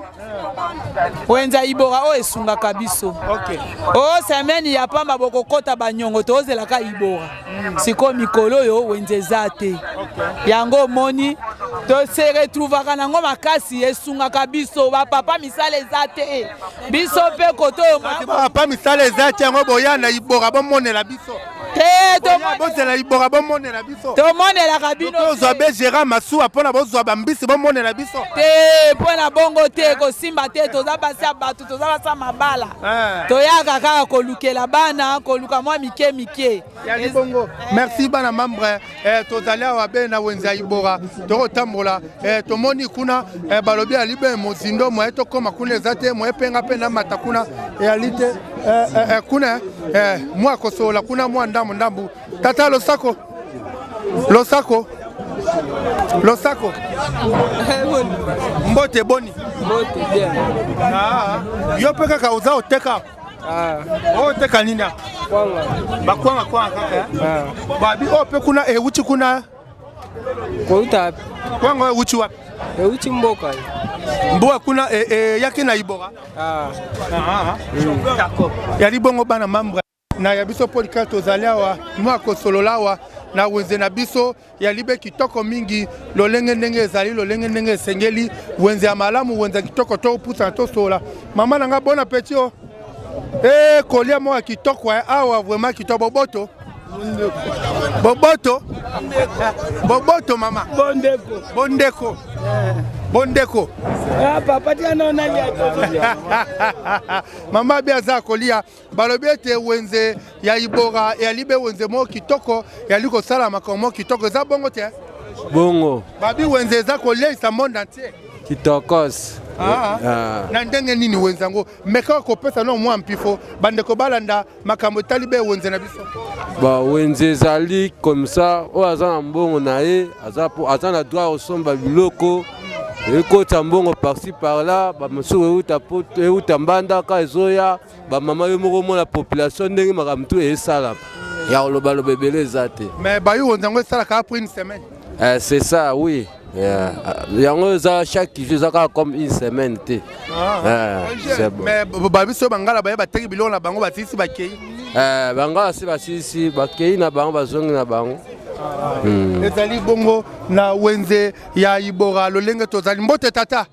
wenze ya ibora oyo esungaka biso okay. o oh, semaine ya pamba bokokota banyongo tozelaka ibora mm. sikoyo mikolo oyo wenze eza te okay. yango omoni tose retrouvaka nango makasi esungaka biso bapapa misala eza te biso mpe kote oyo papa misala eza te yango boya na ibora bomonela biso te bozela ibora bomonela biso tomonelaka bino tozwa be gérard masuwa mpo na bozwa bambisi bomonela biso te mpo na bongo te kosimba te toza basi ya bato toza basi ya mabala eh. toyaka kaka kolukela bana koluka mwa mike mike yali bongo merci bana membre eh, tozali awa be na wenze ya ibora tokotambola eh, tomoni kuna eh, balobi ali be mozindo moye tokóma kuna eza te moye mpe nga mpe namata kuna eyali te eh, eh, eh, kuna eh, mwa kosolola kuna mwa ndambo ndambo tata losako losako losako mbote boni mbote bien ah, yo mpe kaka oza oteka Ah. oyo oteka nini bakwanga kwanga kaka eh? ah. babi oyo mpe kuna ewuti kuna kouta kwanga oyo ewuti wapi ewuti mboka mboka kuna eyaki e, na ibora ah. Hmm. yali bongo bana membre na ya biso podcast tozali awa mwa kosolola awa na wenze na biso ya libe kitoko mingi lolenge ndenge ezali lolenge ndenge esengeli wenze ya malamu wenze ya kitoko topusana tosolola mama na nga bon appetit o e kolia moko ya kitoko eh, awa vraiment kitoko boboto boboto boboto mama bondeko bondeko bondeko ah, papa tika na onalia mama bi aza kolia Balobi ete wenze ya Ibora eyali be wenze moko kitoko, eyali kosala makambo moko kitoko. Eza bongo te? Bongo. Babi wenze eza koleisa monde entier. Kitokos. Ah, ah. Na ndenge nini wenze yango? Meka kopesa no mwa mpifo bandeko balanda makambo etali be wenze na biso. Ba wenze ezali comme ça, oyo aza na mbongo na ye, aza aza na droit kosomba biloko ekota mbongo par-ci par-là, bamosusu euta poto euta mbandaka ezoya bamama yo moko omona population ndenge makambo tu esalama ya kolobaloba ebele eza te mais bayo yango esalaka après une semaine eh, c'est ça oui yeah. yango eza chaque jour eza kaka comme une semaine te ah, eh, c'est bon. mais babiso bangala baye bateki biloko na bango basilisi bakei eh, bangala si basilisi bakei na bango bazongi na bango ah, hmm. ezali bongo na wenze ya ibora lolenge tozali mbote tata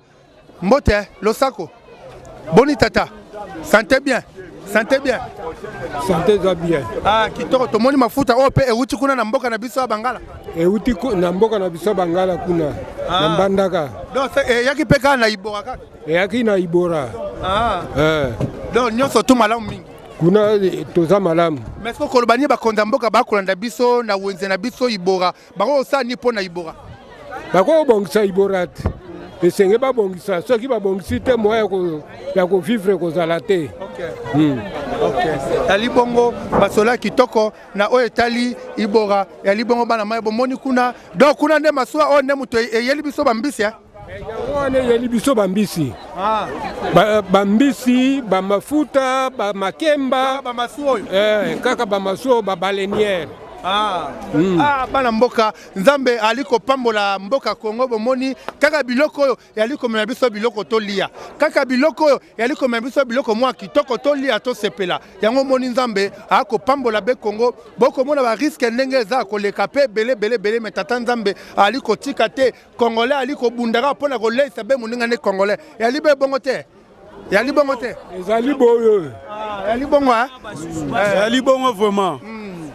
Mbote, losako. Boni tata. Santé bien. Santé bien. Santé eza bien. Ah, kitoko tomoni mafuta oyo mpe euti kuna na mboka na biso ya Bangala. Euti na mboka na biso ya Bangala kuna ah. na Mbandaka. Donc eyaki mpe kaka na Ibora kaka. Eyaki na Ibora. Ah. Eh. Donc nyonso tu malamu mingi. Kuna eh, toza malamu. Mais soki koloba nini bakonzi ya mboka bakolanda biso na wenze na biso Ibora Bakoki kosala nini mpo na Ibora? Bakoki kobongisa Ibora te. Esenge babongisa, soki babongisi te moyen ya kovivre ekozala te. Okay. Hmm. Okay. Yali bongo masolo ya kitoko na oyo etali Ibora, yali bongo bana mai bomoni kuna. Donc kuna nde masuwa oyo nde moto eyeli biso bambisi eh? Yango wana eyeli biso bambisi ah. Bambisi bamafuta bamakemba eh, kaka bamasuwa babaleniere Ah. Mm. Ah, bana mboka nzambe ali kopambola mboka kongo bomoni kaka biloko oyo eyali komema biso biloko tolia kaka biloko oyo eyali komema biso biloko mwa kitoko tolia tosepela yango omoni nzambe akopambola be kongo bokomona bariske ndenge eza koleka mpe ebele ebele ebele me tata nzambe ali kotika te Congolais ali kobunda kaka mpo na koleisa be moninga nde congolais. Eyali be bongo te. Eyali bongo te. Ezali boyo. Ah, eyali bongo hein? Ezali bongo vraiment.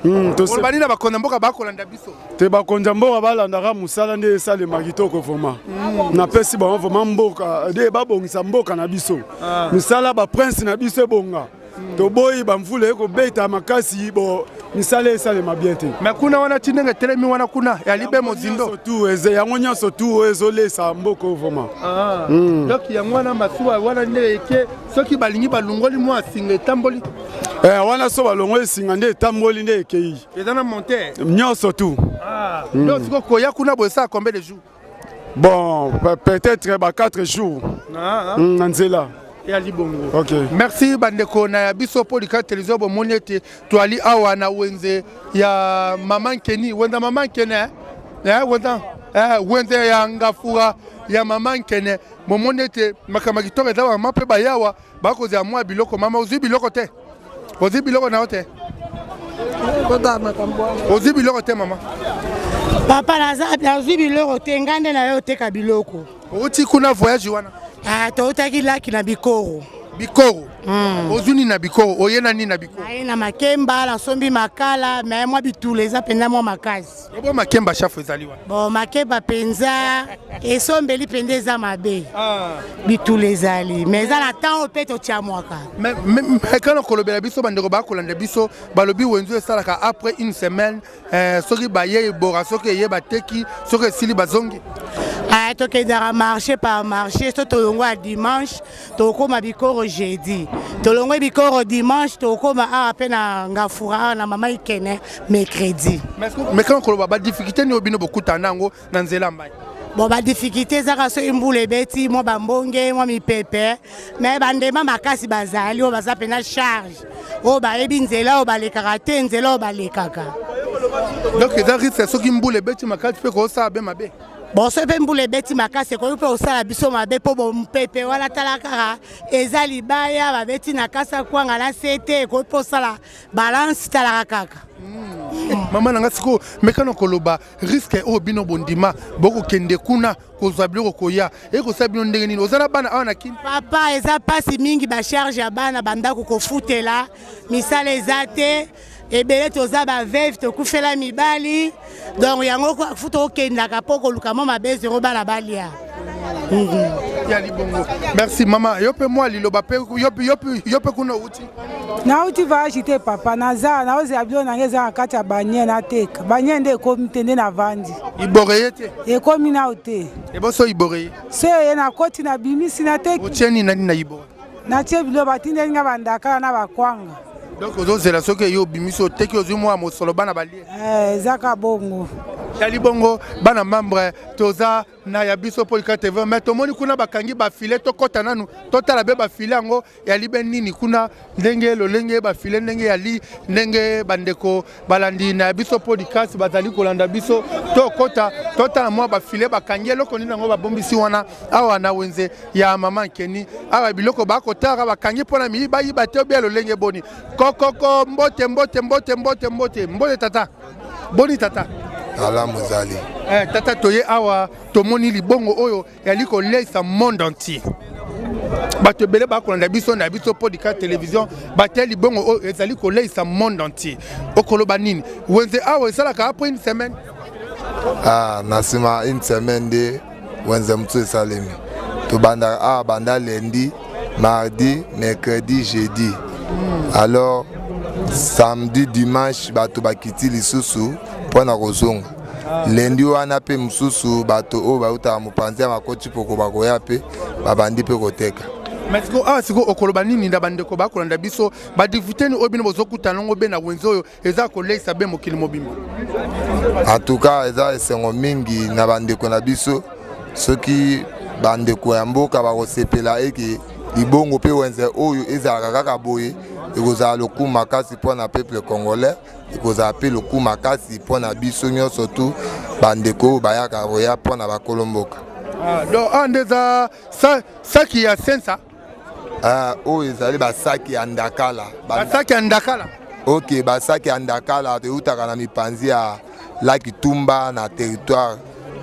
Hmm. Oloba nini na bakonzi ya mboka bakolanda biso? Te bakonzi ya mboka balandaka mosala nde esalema kitoko vraiment. Hmm. Napesi bango vraiment mboka nde babongisa mboka na biso. Ah. Misala ba prince na biso ebonga. toboyi bamvula ekobeta makasi bo Misala esalema bien te. Mais kuna wana ti ndenge etelemi wana kuna ya libe mozindo. Tout eza yango nyonso tout oyo ezolesa mboka oyo vraiment. Ah. Donc yango wana masuwa wana nde eke soki balingi balongoli mwa singa etamboli. Eh, wana so balongoli singa nde etamboli nde ekei. Eza na monte. Nyonso tout. Ah. Donc sikoyo koya kuna boye esala combien de jours? Bon, peut-être ba 4 jours. Ah, ah. Na nzela. Ya libongo. Ok. Merci bandeko na ya biso Polika Télévision bomoni ete toali awa na wenze ya mama Nkeni, wenze mama Nkene eh? Eh, wenze eh, wenze ya ngafura ya mama Nkene. Bomoni ete makambo kitoko eza mama mpe bayawa bakozela mwa biloko. Mama ozwi biloko te? Ozwi biloko na yo te? Ozwi biloko te mama? Papa nazwi biloko te, ngai nde naye oteka biloko. Outi kuna voyage wana? Ah, toutaki laki na Bikoro. Bikoro? Ozwi nini na Bikoro? Oye na nini na Bikoro? Naye na makemba, nasombi makala, me mwa bitula eza mpenza mwa makasi. Ebo makemba chafu ezali wana? Bon, makemba mpenza esombeli mpenza eza mabe. Bitula ezali, me eza na ntango mpe totiamwaka. Mais kana kolobela biso bandeko bakolanda biso balobi wenze esalaka après une semaine eh, soki baye ebora soki eye bateki soki esili bazongi. Ah, tokendaka marché par marché so tolongwa ya dimanche tokóma Bikoro jeudi, tolongwe Bikoro dimanche tokóma awa mpe na Ngafura awa na mama Ikene mercredi. Mais kana koloba badifficulté nini oyo bino bokutana na yango na nzela ya mai? Bon, badifficulté ezaka soki mbula ebeti mwa bambonge mwa mipepe, me bandema makasi bazali oyo baza mpena charge oyo bayebi nzela oyo balekaka te, nzela oyo balekaka. Donc eza risque soki mbula ebeti makasi mpe kosala be mabe. Bon, soki mpe mbula ebeti makasi ekoki mpe kosala biso mabe mpo bompepe wana tala kaka eza libaya babeti na kasa kwanga na se te, ekoki mpe kosala balance talaka kaka. Mama na nga sikoyo mekana koloba risque oyo bino bondima bokokende kuna kozwa biloko koya ekosala bino ndenge nini? Oza na bana awa na Kini? Papa, eza mpasi mingi, bacharge ya bana bandako kofutela, misala eza te ebele, toza baveuve tokufela mibali, donc yango futa okendaka mpo koluka mwa mabe zero bana balia. Ya libongo. Merci mama. Yo mpe mwa liloba mpe yo mpe kuna outi? Nauti voyage te papa, naza naozela biloko na ngai eza na kati ya banie, nateka banie nde ekomi te nde navandi. Ibore ye te? Ekomi nao te. Eboso ibore ye? So eye nakoti nabimisi nateki. Otie nini nani na ibore? Natie biloko batindeli nga bandakala na bakwanga. Donc ozozela soki eye obimisi oteki ozwi mwa mosolo bana balie. Eza ka bongo. Tali bongo bana membre toza na ya biso Polika TV, mais tomoni kuna bakangi bafile, tokɔta nanu totala be bafile yango yali be nini kuna ndenge lolenge bafile ndenge yali ndenge bandeko balandi na ya biso podcast bazali kolanda biso, tokɔta totala mwa bafile bakangi eloko nini yango babombisi wana awa na wenze ya mama Nkeni awa biloko bakotaka bakangi mpona miyi bayiba te obia lolenge boni kokoko. Mbote mbote mbote mbote mbote mbote tata, boni tata? Alamu ezali. Eh, tata toye awa tomoni libongo oyo yali koleisa monde entier, bato ebele bakolanda biso na biso podcast télévision batia libongo oyo ezali koleisa monde entier. Okoloba nini? Wenze awa esalaka après une semaine? Ah, na nsima une semaine nde wenze mosusu esalemi. Tobandaka awa banda lundi, mardi, mercredi, jeudi, alors samedi, dimanche bato bakiti lisusu mpona kozonga lundi wana mpe mosusu bato oyo bautaka mopanzi ya makoti poko bakoya mpe babandi mpe koteka. Mais sikoyo awa sikoyo okoloba nini na bandeko bakolanda biso, badifficulté nini oyo bino bozokutana nango be na wenze oyo eza koleisa be mokili mobimba? En tout cas eza esengo mingi na bandeko na biso soki bandeko ya mboka bakosepela eke libongo mpe wenze oyo ezalaka kaka boye, ekozala lokumu makasi mpona peuple congolais, ekozala mpe lokumu makasi mpona biso nyonso tu bandeko oyo bayaka koya mpona bakolo mboka. Ah, donc awa nde eza saki ya sensa? Ah, oyo ezali basaki ya ndakala. Basaki ya ndakala. Ok, basaki ya ndakala eutaka na mipanzi ya laki Tumba na territoire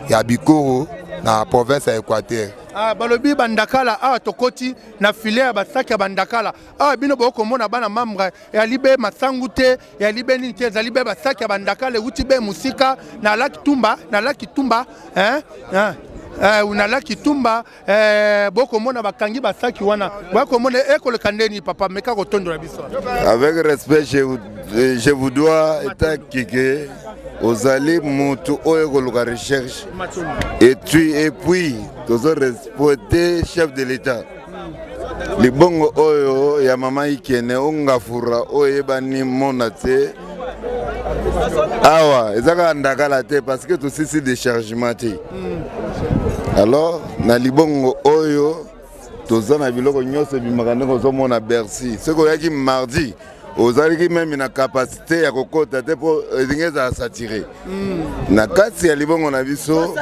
ya Bikoro na province ya Équateur. Ah, balobi bandakala awa tokoti na filet ya basaki ya bandakala awa bino bokomona bana membre eyali be masangu te, eyali be nini te, ezali be basaki ya bandakala euti be mosika na laki Tumba, na laki Tumba, hein? Hein? eh, na laki tumba eh, bokomona bakangi basaki wana bokomona ekoleka ndeni papa meka kotondola biso. Avec respect je vous, je vous dois etakike ozali mutu oyo koluka recherche et puis et puis tozo respecter chef de l'état libongo oyo ya mama ikene ongafura oyo eyebani mona te awa eza kaka ndakala te parce que tosisi déchargement te alors na libongo oyo toza na biloko nyonso ebimaka ndenge ozomona bercy soki oyaki mardi ozalaki meme na kapasite ya kokota te mpo elingi ezala satire na kati ya libongo na biso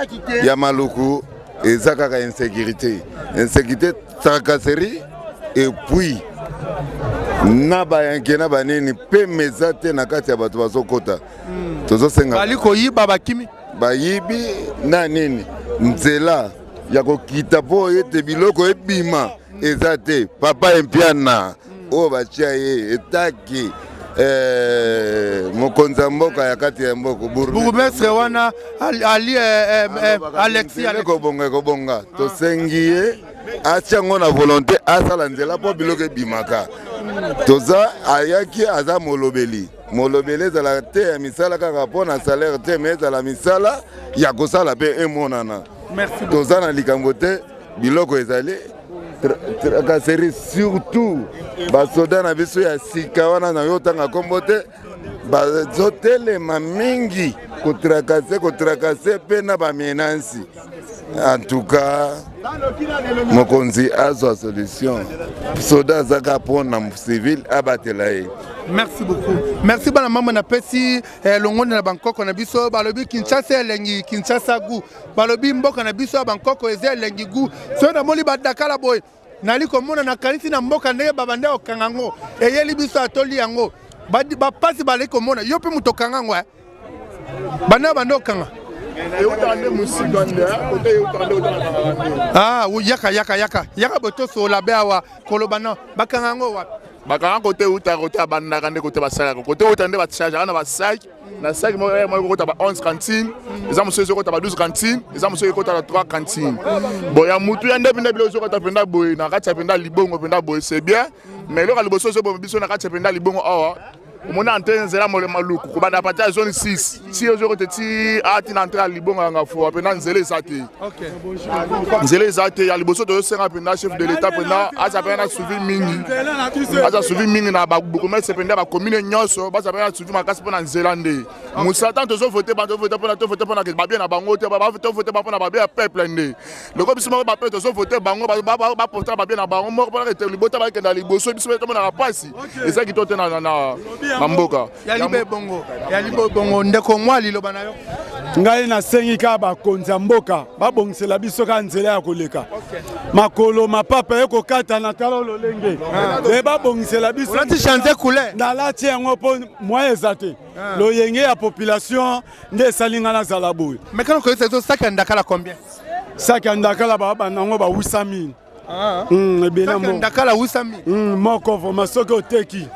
ya maluku eza kaka insécurité insécurité tracasserie et puis na bayanke na banini pema eza te na kati ya bato bazokota tozosenga bali koyiba bakimi bayibi na nini nzela ya kokita mpo ete biloko ebima eza te papa empiana oyo batia ye etaki eh, mokonzi ya mboka ya kati ya mboka bourgmestre wana ali eh, eh, alexis ekobonga ekobonga tosengi ye atia yango na volonté asala nzela mpo biloko ebimaka toza ayaki aza molobeli molobeli ezala te ya misala kaka mpo na salaire te me ezala misala ya kosala mpe emonana toza na likambo te biloko ezali tracasserie surtout basoda na biso ya sika wana na yo otanga nkombo te bazotelema mingi kotracase kotracase mpe na bamenansi en tout cas mokonzi azwa solution soda azaka mpo na civile abatela ye merci beaucoup merci bana mama napesi eh, longondo na bankoko na biso balobi kinshasa elengi kinshasa gout balobi mboka na biso ya bankoko eza elengi gout soki namoni badakala boye nali komona nakanisi na mboka ndenge babanda kokanga yango eyeli biso atoli yango bapasi baleki komona yo mpe moto okanga yango eh? banda banda okanga ah, yaka yaka yaka yaka botosola be awa koloba no bakanga yango wapi bakanga kote euta kote abandaka nde kote basalaka kote euta nde bachargeaka na basaki na saki moko moko ekokota ba 11 cantine eza mosusu ezokota ba 12 cantine eza mosusu ekokota na 3 cantine bon ya mutu ya nde mpenza biloko ezokota mpenza boye na kati ya mpenza libongo mpenza boye c'est bien mais eloko ya liboso ezoboma biso na kati ya mpenza libongo awa omoni entre nzela maluku kobanda parti ya zone 6 ti ozokota ti ati na entre ya libongo ya ngafua mpenza nzela eza te nzela eza te ya liboso tozosenga mpenza chef de l'état mpenza aza mpenza na suivi mingi aza suivi mingi na babourgmestre mpenza bacommune nyonso baza mpenza na suivi makasi mpo na nzela nde mosala ntango tozovote bango tovote mpona tovote mpona babie na bango te tovote mpona babie ya peuple nde loko biso moko bape tozovote bango baportaka babie na bango moko mpona ete libota bakenda liboso biso mpe tomonaka mpasi eza kitoko te na mboka yalibe bongo yalibe bongo ndeko mwa liloba na yo ngai nasengi kaka bakonzi ya mboka babongisela biso kaka nzela ya koleka makolo mapapa ekokatana tala lolenge e babongisela biso olati change couleur nalati yango mpo moyen eza te ah. loyenge ya population nde esali ngai nazala boye mekana koyebisa biso saki ya ndakala combien saki ya ndakala babanda yango ba 800 000 Ah. Ebele ndakala 800 000 moko vraiment soki oteki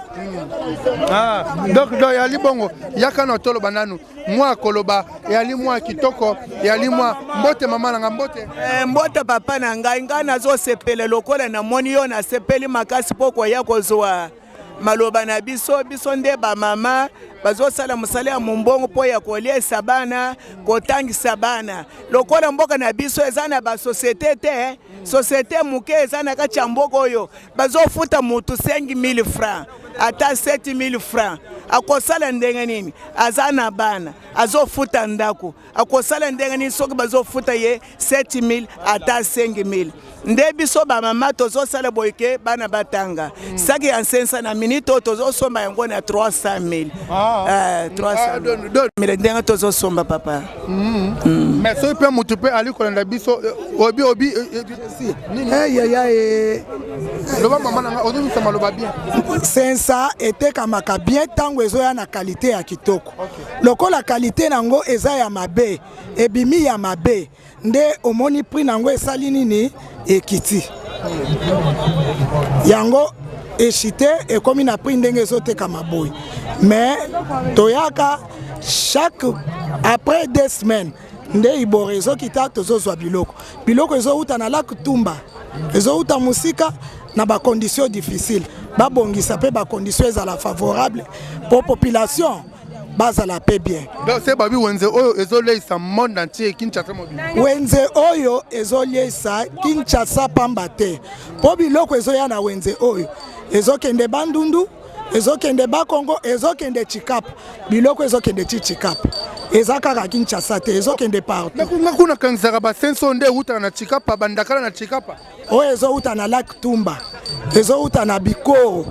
ah. donc donc yali bongo yaka na toloba nanu mwa koloba eyali mwa kitoko eyali mwa mbote mama na nga mbote eh, mbote papa na ngai ngai nazosepela lokola namoni yo nasepeli makasi mpo koya kozwa maloba na biso biso nde bamama bazosala mosala ya mombongo mpo ya koliesa bana kotangisa bana lokola mboka na biso eza na basosiete te sosiete moke eza na kati ya mboka oyo bazofuta motu 5000 francs ata 7000 francs akosala ndenge nini aza na bana azofuta ndako akosala ndenge nini soki bazofuta ye 7000 ata 5000 nde biso bamama tozosala boye ke bana batanga mm. saki ya nsensa na minute oyo tozosomba yango na 300 000 ah. eh, 300 000 ndenge tozosomba papa mm. Mm. mais soki mpe motu mpe ali kolanda biso eh, obi obi eh, eh, loba mama na nga ozobisa maloba bien sensa etekamaka bien ntango ezoya na kalite ya kitoko lokola kalite na yango eza ya mabe ebimi ya mabe nde omoni prix na yango esali nini ekiti yango echite ekomi na prix ndenge ezotekama boye mais toyaka chaque après deux semaines. Nde Ibora ezokita, tozozwa biloko. Biloko ezowuta na lac Tumba, ezowuta mosika na ba conditions difficiles. Babongisa mpe ba conditions ezala favorable mpo population bazala mpe bien. Donc se babi wenze oyo ezoleisa monde entier Kinshasa mobimba. Wenze oyo ezoleisa Kinshasa pamba te, mpo biloko ezoya na wenze oyo ezokende Bandundu, ezokende Bakongo, ezokende Tshikapa, biloko ezokende ti Tshikapa. Eza kaka Kinshasa te, ezokende partout. Nga kuna kanisaka ba senso nde ewutaka na Tshikapa, bandakala na Tshikapa. Oyo ezowuta na lac Tumba, ezowuta na Bikoro,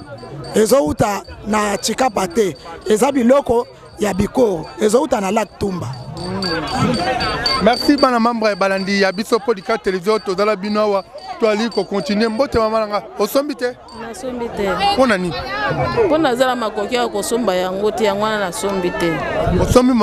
ezowuta na Tshikapa te, eza biloko ya Bikoro, ezowuta na lac Tumba. Merci bana membre ya balandi ya biso Podika Television, tozala bino awa toali ko continuer. Mbote mama na nga, osombi te? Nasombi te. Mpo na nini? Mpo naza na makoki ya kosomba yango te, yango wana nasombi te. Osombi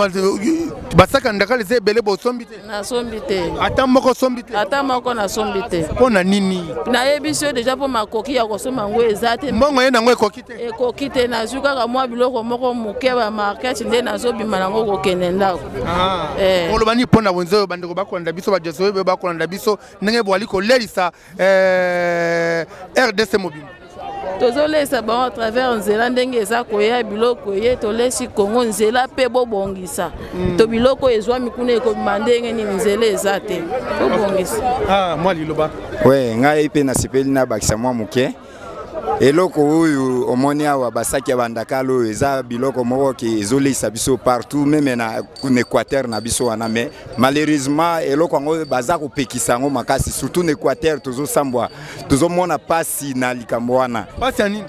basaka ndakala eza ebele, bosombi te? Nasombi te. Ata moko osombi te? Ata moko nasombi te. Mpo na nini? Nayebisi yo deja, mpo makoki ya kosomba yango eza te. Mbongo ye nango ekoki te? Ekoki te, nazwi kaka mwa biloko moko moke ba market nde nazobima nango kokende ndako. Ah. Eh. Oloba nini mpo na wenze oyo bandeko bakolanda biso, bajesu oyo bakolanda biso ndenge boali kolelisa eh, RDC mobimba? Tozolesa bango à travers nzela ndenge eza koya biloko ye tolesi Kongo nzela mpe bobongisa to biloko ezwami kuna ekobima ndenge nini, nzela eza te, bobongisa. Ah, mwa liloba. We ngai mpe nasepeli nabakisa mwa moke eloko oyo omoni awa, basaki ya bandakala oyo eza biloko moko ke ezolekisa biso partout, même na Équateur na biso wana. Mais malheureusement eloko yango baza kopekisa yango makasi, surtout na Équateur. Tozosambwa, tozomona pasi na likambo wana. Pasi ya nini?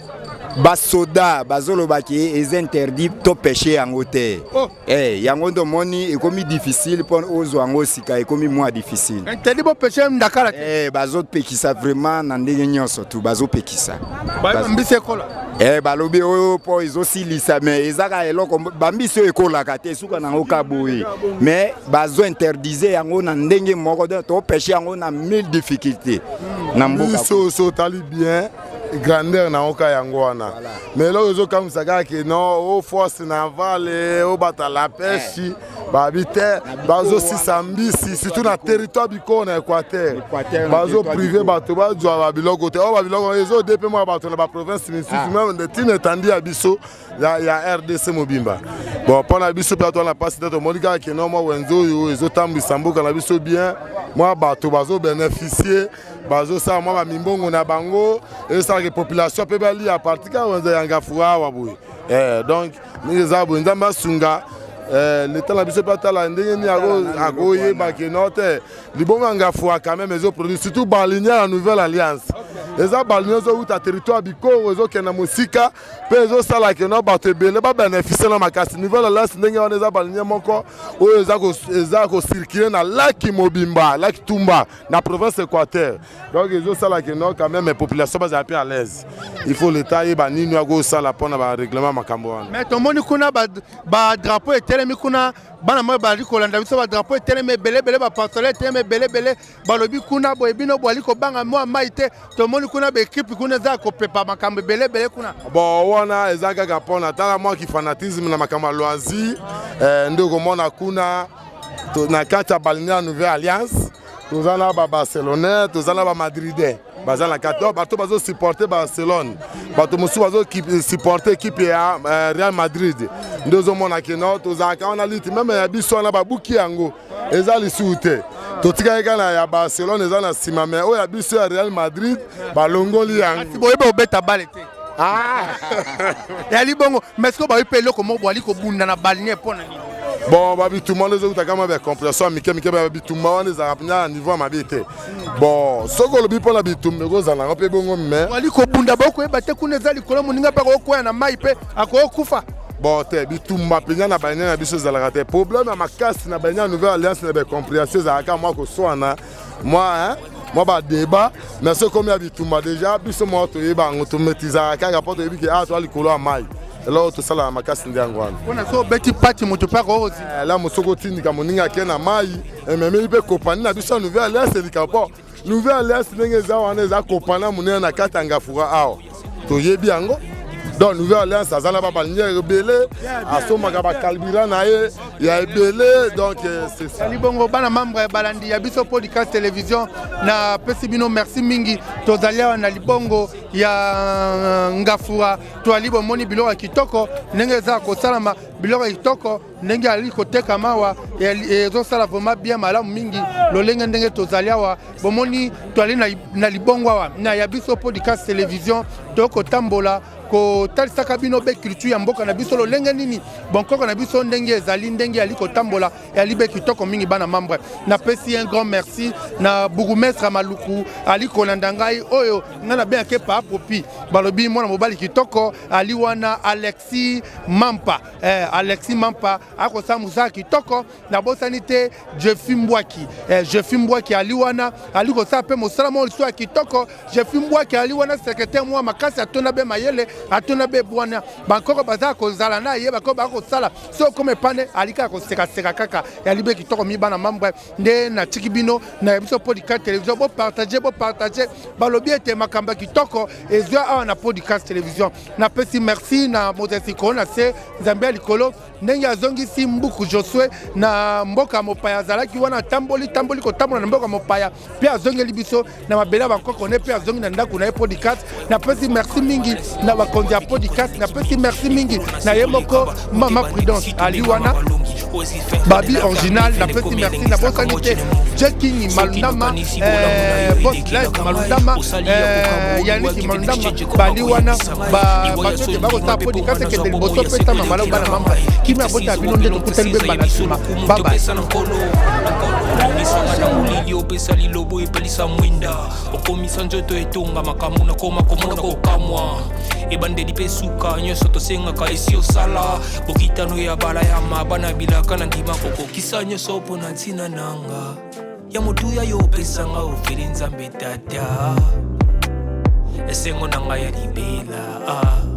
Basoda bazoloba ke eza interdit to pêche yango te. Oh. Eh, yango nde omoni ekomi difficile mpo ozwa yango sika, ekomi mwa difficile. Interdit bopêche ndakala te? Eh, bazopekisa vraiment na ndenge nyonso tu, bazopekisa. Mbisi ekola. Eh, balobi oyo mpo ezosilisa, mais eza kaka eloko bambisi oyo ekolaka te, suka nango ka boye. Mais bazo interdise yango na ndenge moko, donc topêche yango na mille difficulté na mboka. Biso so otali bien grandeur na oka yango wana, mais eloko ezokamwisa kaka ke non, o force navale o bato la pêche babi te, bazosisa mbisi surtout na territoire Bikoro na Équateur, bazoprive bato bazwa babiloko te. Oyo babiloko ezode mpe mwa bato na baprovince misusu, même ntina etandi ya biso ya RDC mobimba. Bon, mpo na biso mpe ato wana mpasi te, tomoni kaka keno mwa wenze oyo ezotambwisa mboka na biso bien, mwa bato bazobénéficie, bazosala mwa bamimbongo na bango, esalaka population mpe balia parti kaka wenze ya Ngafura awa boye. Donc ndenge eza boye, Nzambe asunga leta na biso mpe atala ndenge nini akoyeba ke no te, libongo ya Ngafura quand même ezoproduire, surtout balinière ya Nouvelle Alliance. Eza balinière ezowuta territoire Bikoro, ezokende mosika mpe ezosala ke no bato ebele babénéficie na makasi. Nouvelle Alliance ndenge wana eza balinière moko oyo eza kocircule na lac mobimba, lac Tumba na province Équateur. Donc ezosala ke no quand même population bazala mpe à l'aise. Il faut l'état ayeba nini akosala mpona barèglement makambo wana. Mais tomoni kuna badrapeau etelemi kuna, bana moi bazali kolanda biso, badrapeau etelemi ebelebele, baparcelle etelemi ebelebele, balobi kuna boye bino boali kobanga mwa mai te. Tomoni kuna baekipe kuna eza ya kopepa makambo ebelebele kuna. Bon, wana eza kaka mpona tala mwa kifanatisme na makambo ya loisir nde okomona kuna na kati ya balinière ya Nouvelle Alliance. Toza na babarcelonais, toza na bamadridais, baza na kati. Donc bato bazosupporte Barcelone, bato mosusu bazosupporte ekipe ya Real Madrid, nde ozomona keno tozalaka wana liti même ya biso wana babuki yango, eza lisusu te. Totikaki kaka na ya Barcelone eza na nsima, mais oyo ya biso ya Real Madrid balongoli yango. Boyebi obeta bale te yali bongo, mais sikoyo bayebi mpe eloko moko boali kobunda na balinière mpo na nini? Bon, babitumba wana ezokuta kama bacompréhension ya mike mike. Babitumba wana ezalaka mpenza na niveau ya mabe te. Bon, soki olobi mpona bitumba, ekozala yango mpe bongo, mais boali kobunda, bokoyeba te kuna eza likolo, moninga mpe akokwea na mai mpe akokufa. Bon te, bitumba mpenza na balinière na biso ezalaka te. Problème ya makasi na balinière ya Nouvelle Alliance na bacompréhension ezalaka mwa koswana, mwa badébat, mais soki komi ya bitumba déjà biso moko toyeba yango, tomaîtrisaka kaka mpo toyebi ke awa toa likolo ya mai, eloko tosalaka makasi nde yango wana. Mpona so obeti pati, moto mpe akokozi. La mosoki otindika moninga ake na mai, ememeli mpe kompani na biso ya Nouvelle Alliance elika mpo Nouvelle Alliance ndenge eza wana eza kompani ya monene na kati ya Ngafura awa, toyebi yango. Donc Nouvelle Alliance aza na babalinière ebele, asombaka bacarburant na ye. Ya ebele, donc c'est ça. Ali bongo, bana membre ya balandi ya biso podcast télévision, na pesi bino merci mingi. Tozali awa na libongo ya Ngafura. Toali bomoni biloko ya kitoko ndenge eza kosalama, biloko ya kitoko ndenge ali kotekama awa, ezosala vraiment bien, malamu mingi lolenge ndenge tozali awa. Bomoni, toali na libongo awa na ya biso podcast télévision, tokotambola kotalisaka bino be culture ya mboka na biso, lolenge nini bonkoko na biso ndenge ezali, ndenge yali kotambola, eyali be kitoko mingi. Bana membre, napesi un grand merci na bourgmestre ya Maluku, ali kolanda ngai, oyo ngai nabengaki pa Popi. Balobi mwana mobali kitoko ali wana, Alexis Mampa. Alexis Mampa akosala mosala kitoko. Nabosani te Jefi Mbwaki. Jefi Mbwaki ali wana, ali kosala mpe mosala moko lisusu ya kitoko. Jefi Mbwaki ali wana, secrétaire mwa makasi, atonda be mayele, atonda be bwana. Bankoko baza kozala na ye, bakoko bakosala so okoma epane, ali kaka kosekaseka kaka, yali be kitoko. Mi bana membre, nde natiki bino na biso podcast télévision. Bopartage, bopartage. Balobi ete makambo ya kitoko ezwa awa na podcast télévision. Napesi merci na Moses likolo na se, Nzambe ya likolo, ndenge azongisi Mbuku Josue na mboka mopaya. Azalaki wana, atamboli tamboli, kotambola na mboka mopaya, mpe azongeli biso na mabele ya bankoko ne, mpe azongi na ndako na ye podcast. Napesi merci mingi na bakonzi ya podcast. Napesi merci mingi na ye moko mama Prudence, ali wana babi original. Napesi merci, nabosani te Jeking Malundama, Boss Live Malundama, Yaniki Malundama, bali wana bato ete bakosala podcast ekende liboso mpe tama malamu. Bana mama, kimia abota bino, nde tokutani mpe bana nsima. Babai. Omisanga na molili, opesa lilobo, epelisa mwinda, okomisa nzoto etonga makambo, nakoma komona kokamwa, ebandeli mpe suka nyonso tosengaka esi osala. Bokitano ya bala ya maba na bilaka, na ndima kokokisa nyonso mpo na ntina nanga ya motuya yo opesanga ofeli. Nzambe Tata, esengo na ngai ya libela, ah.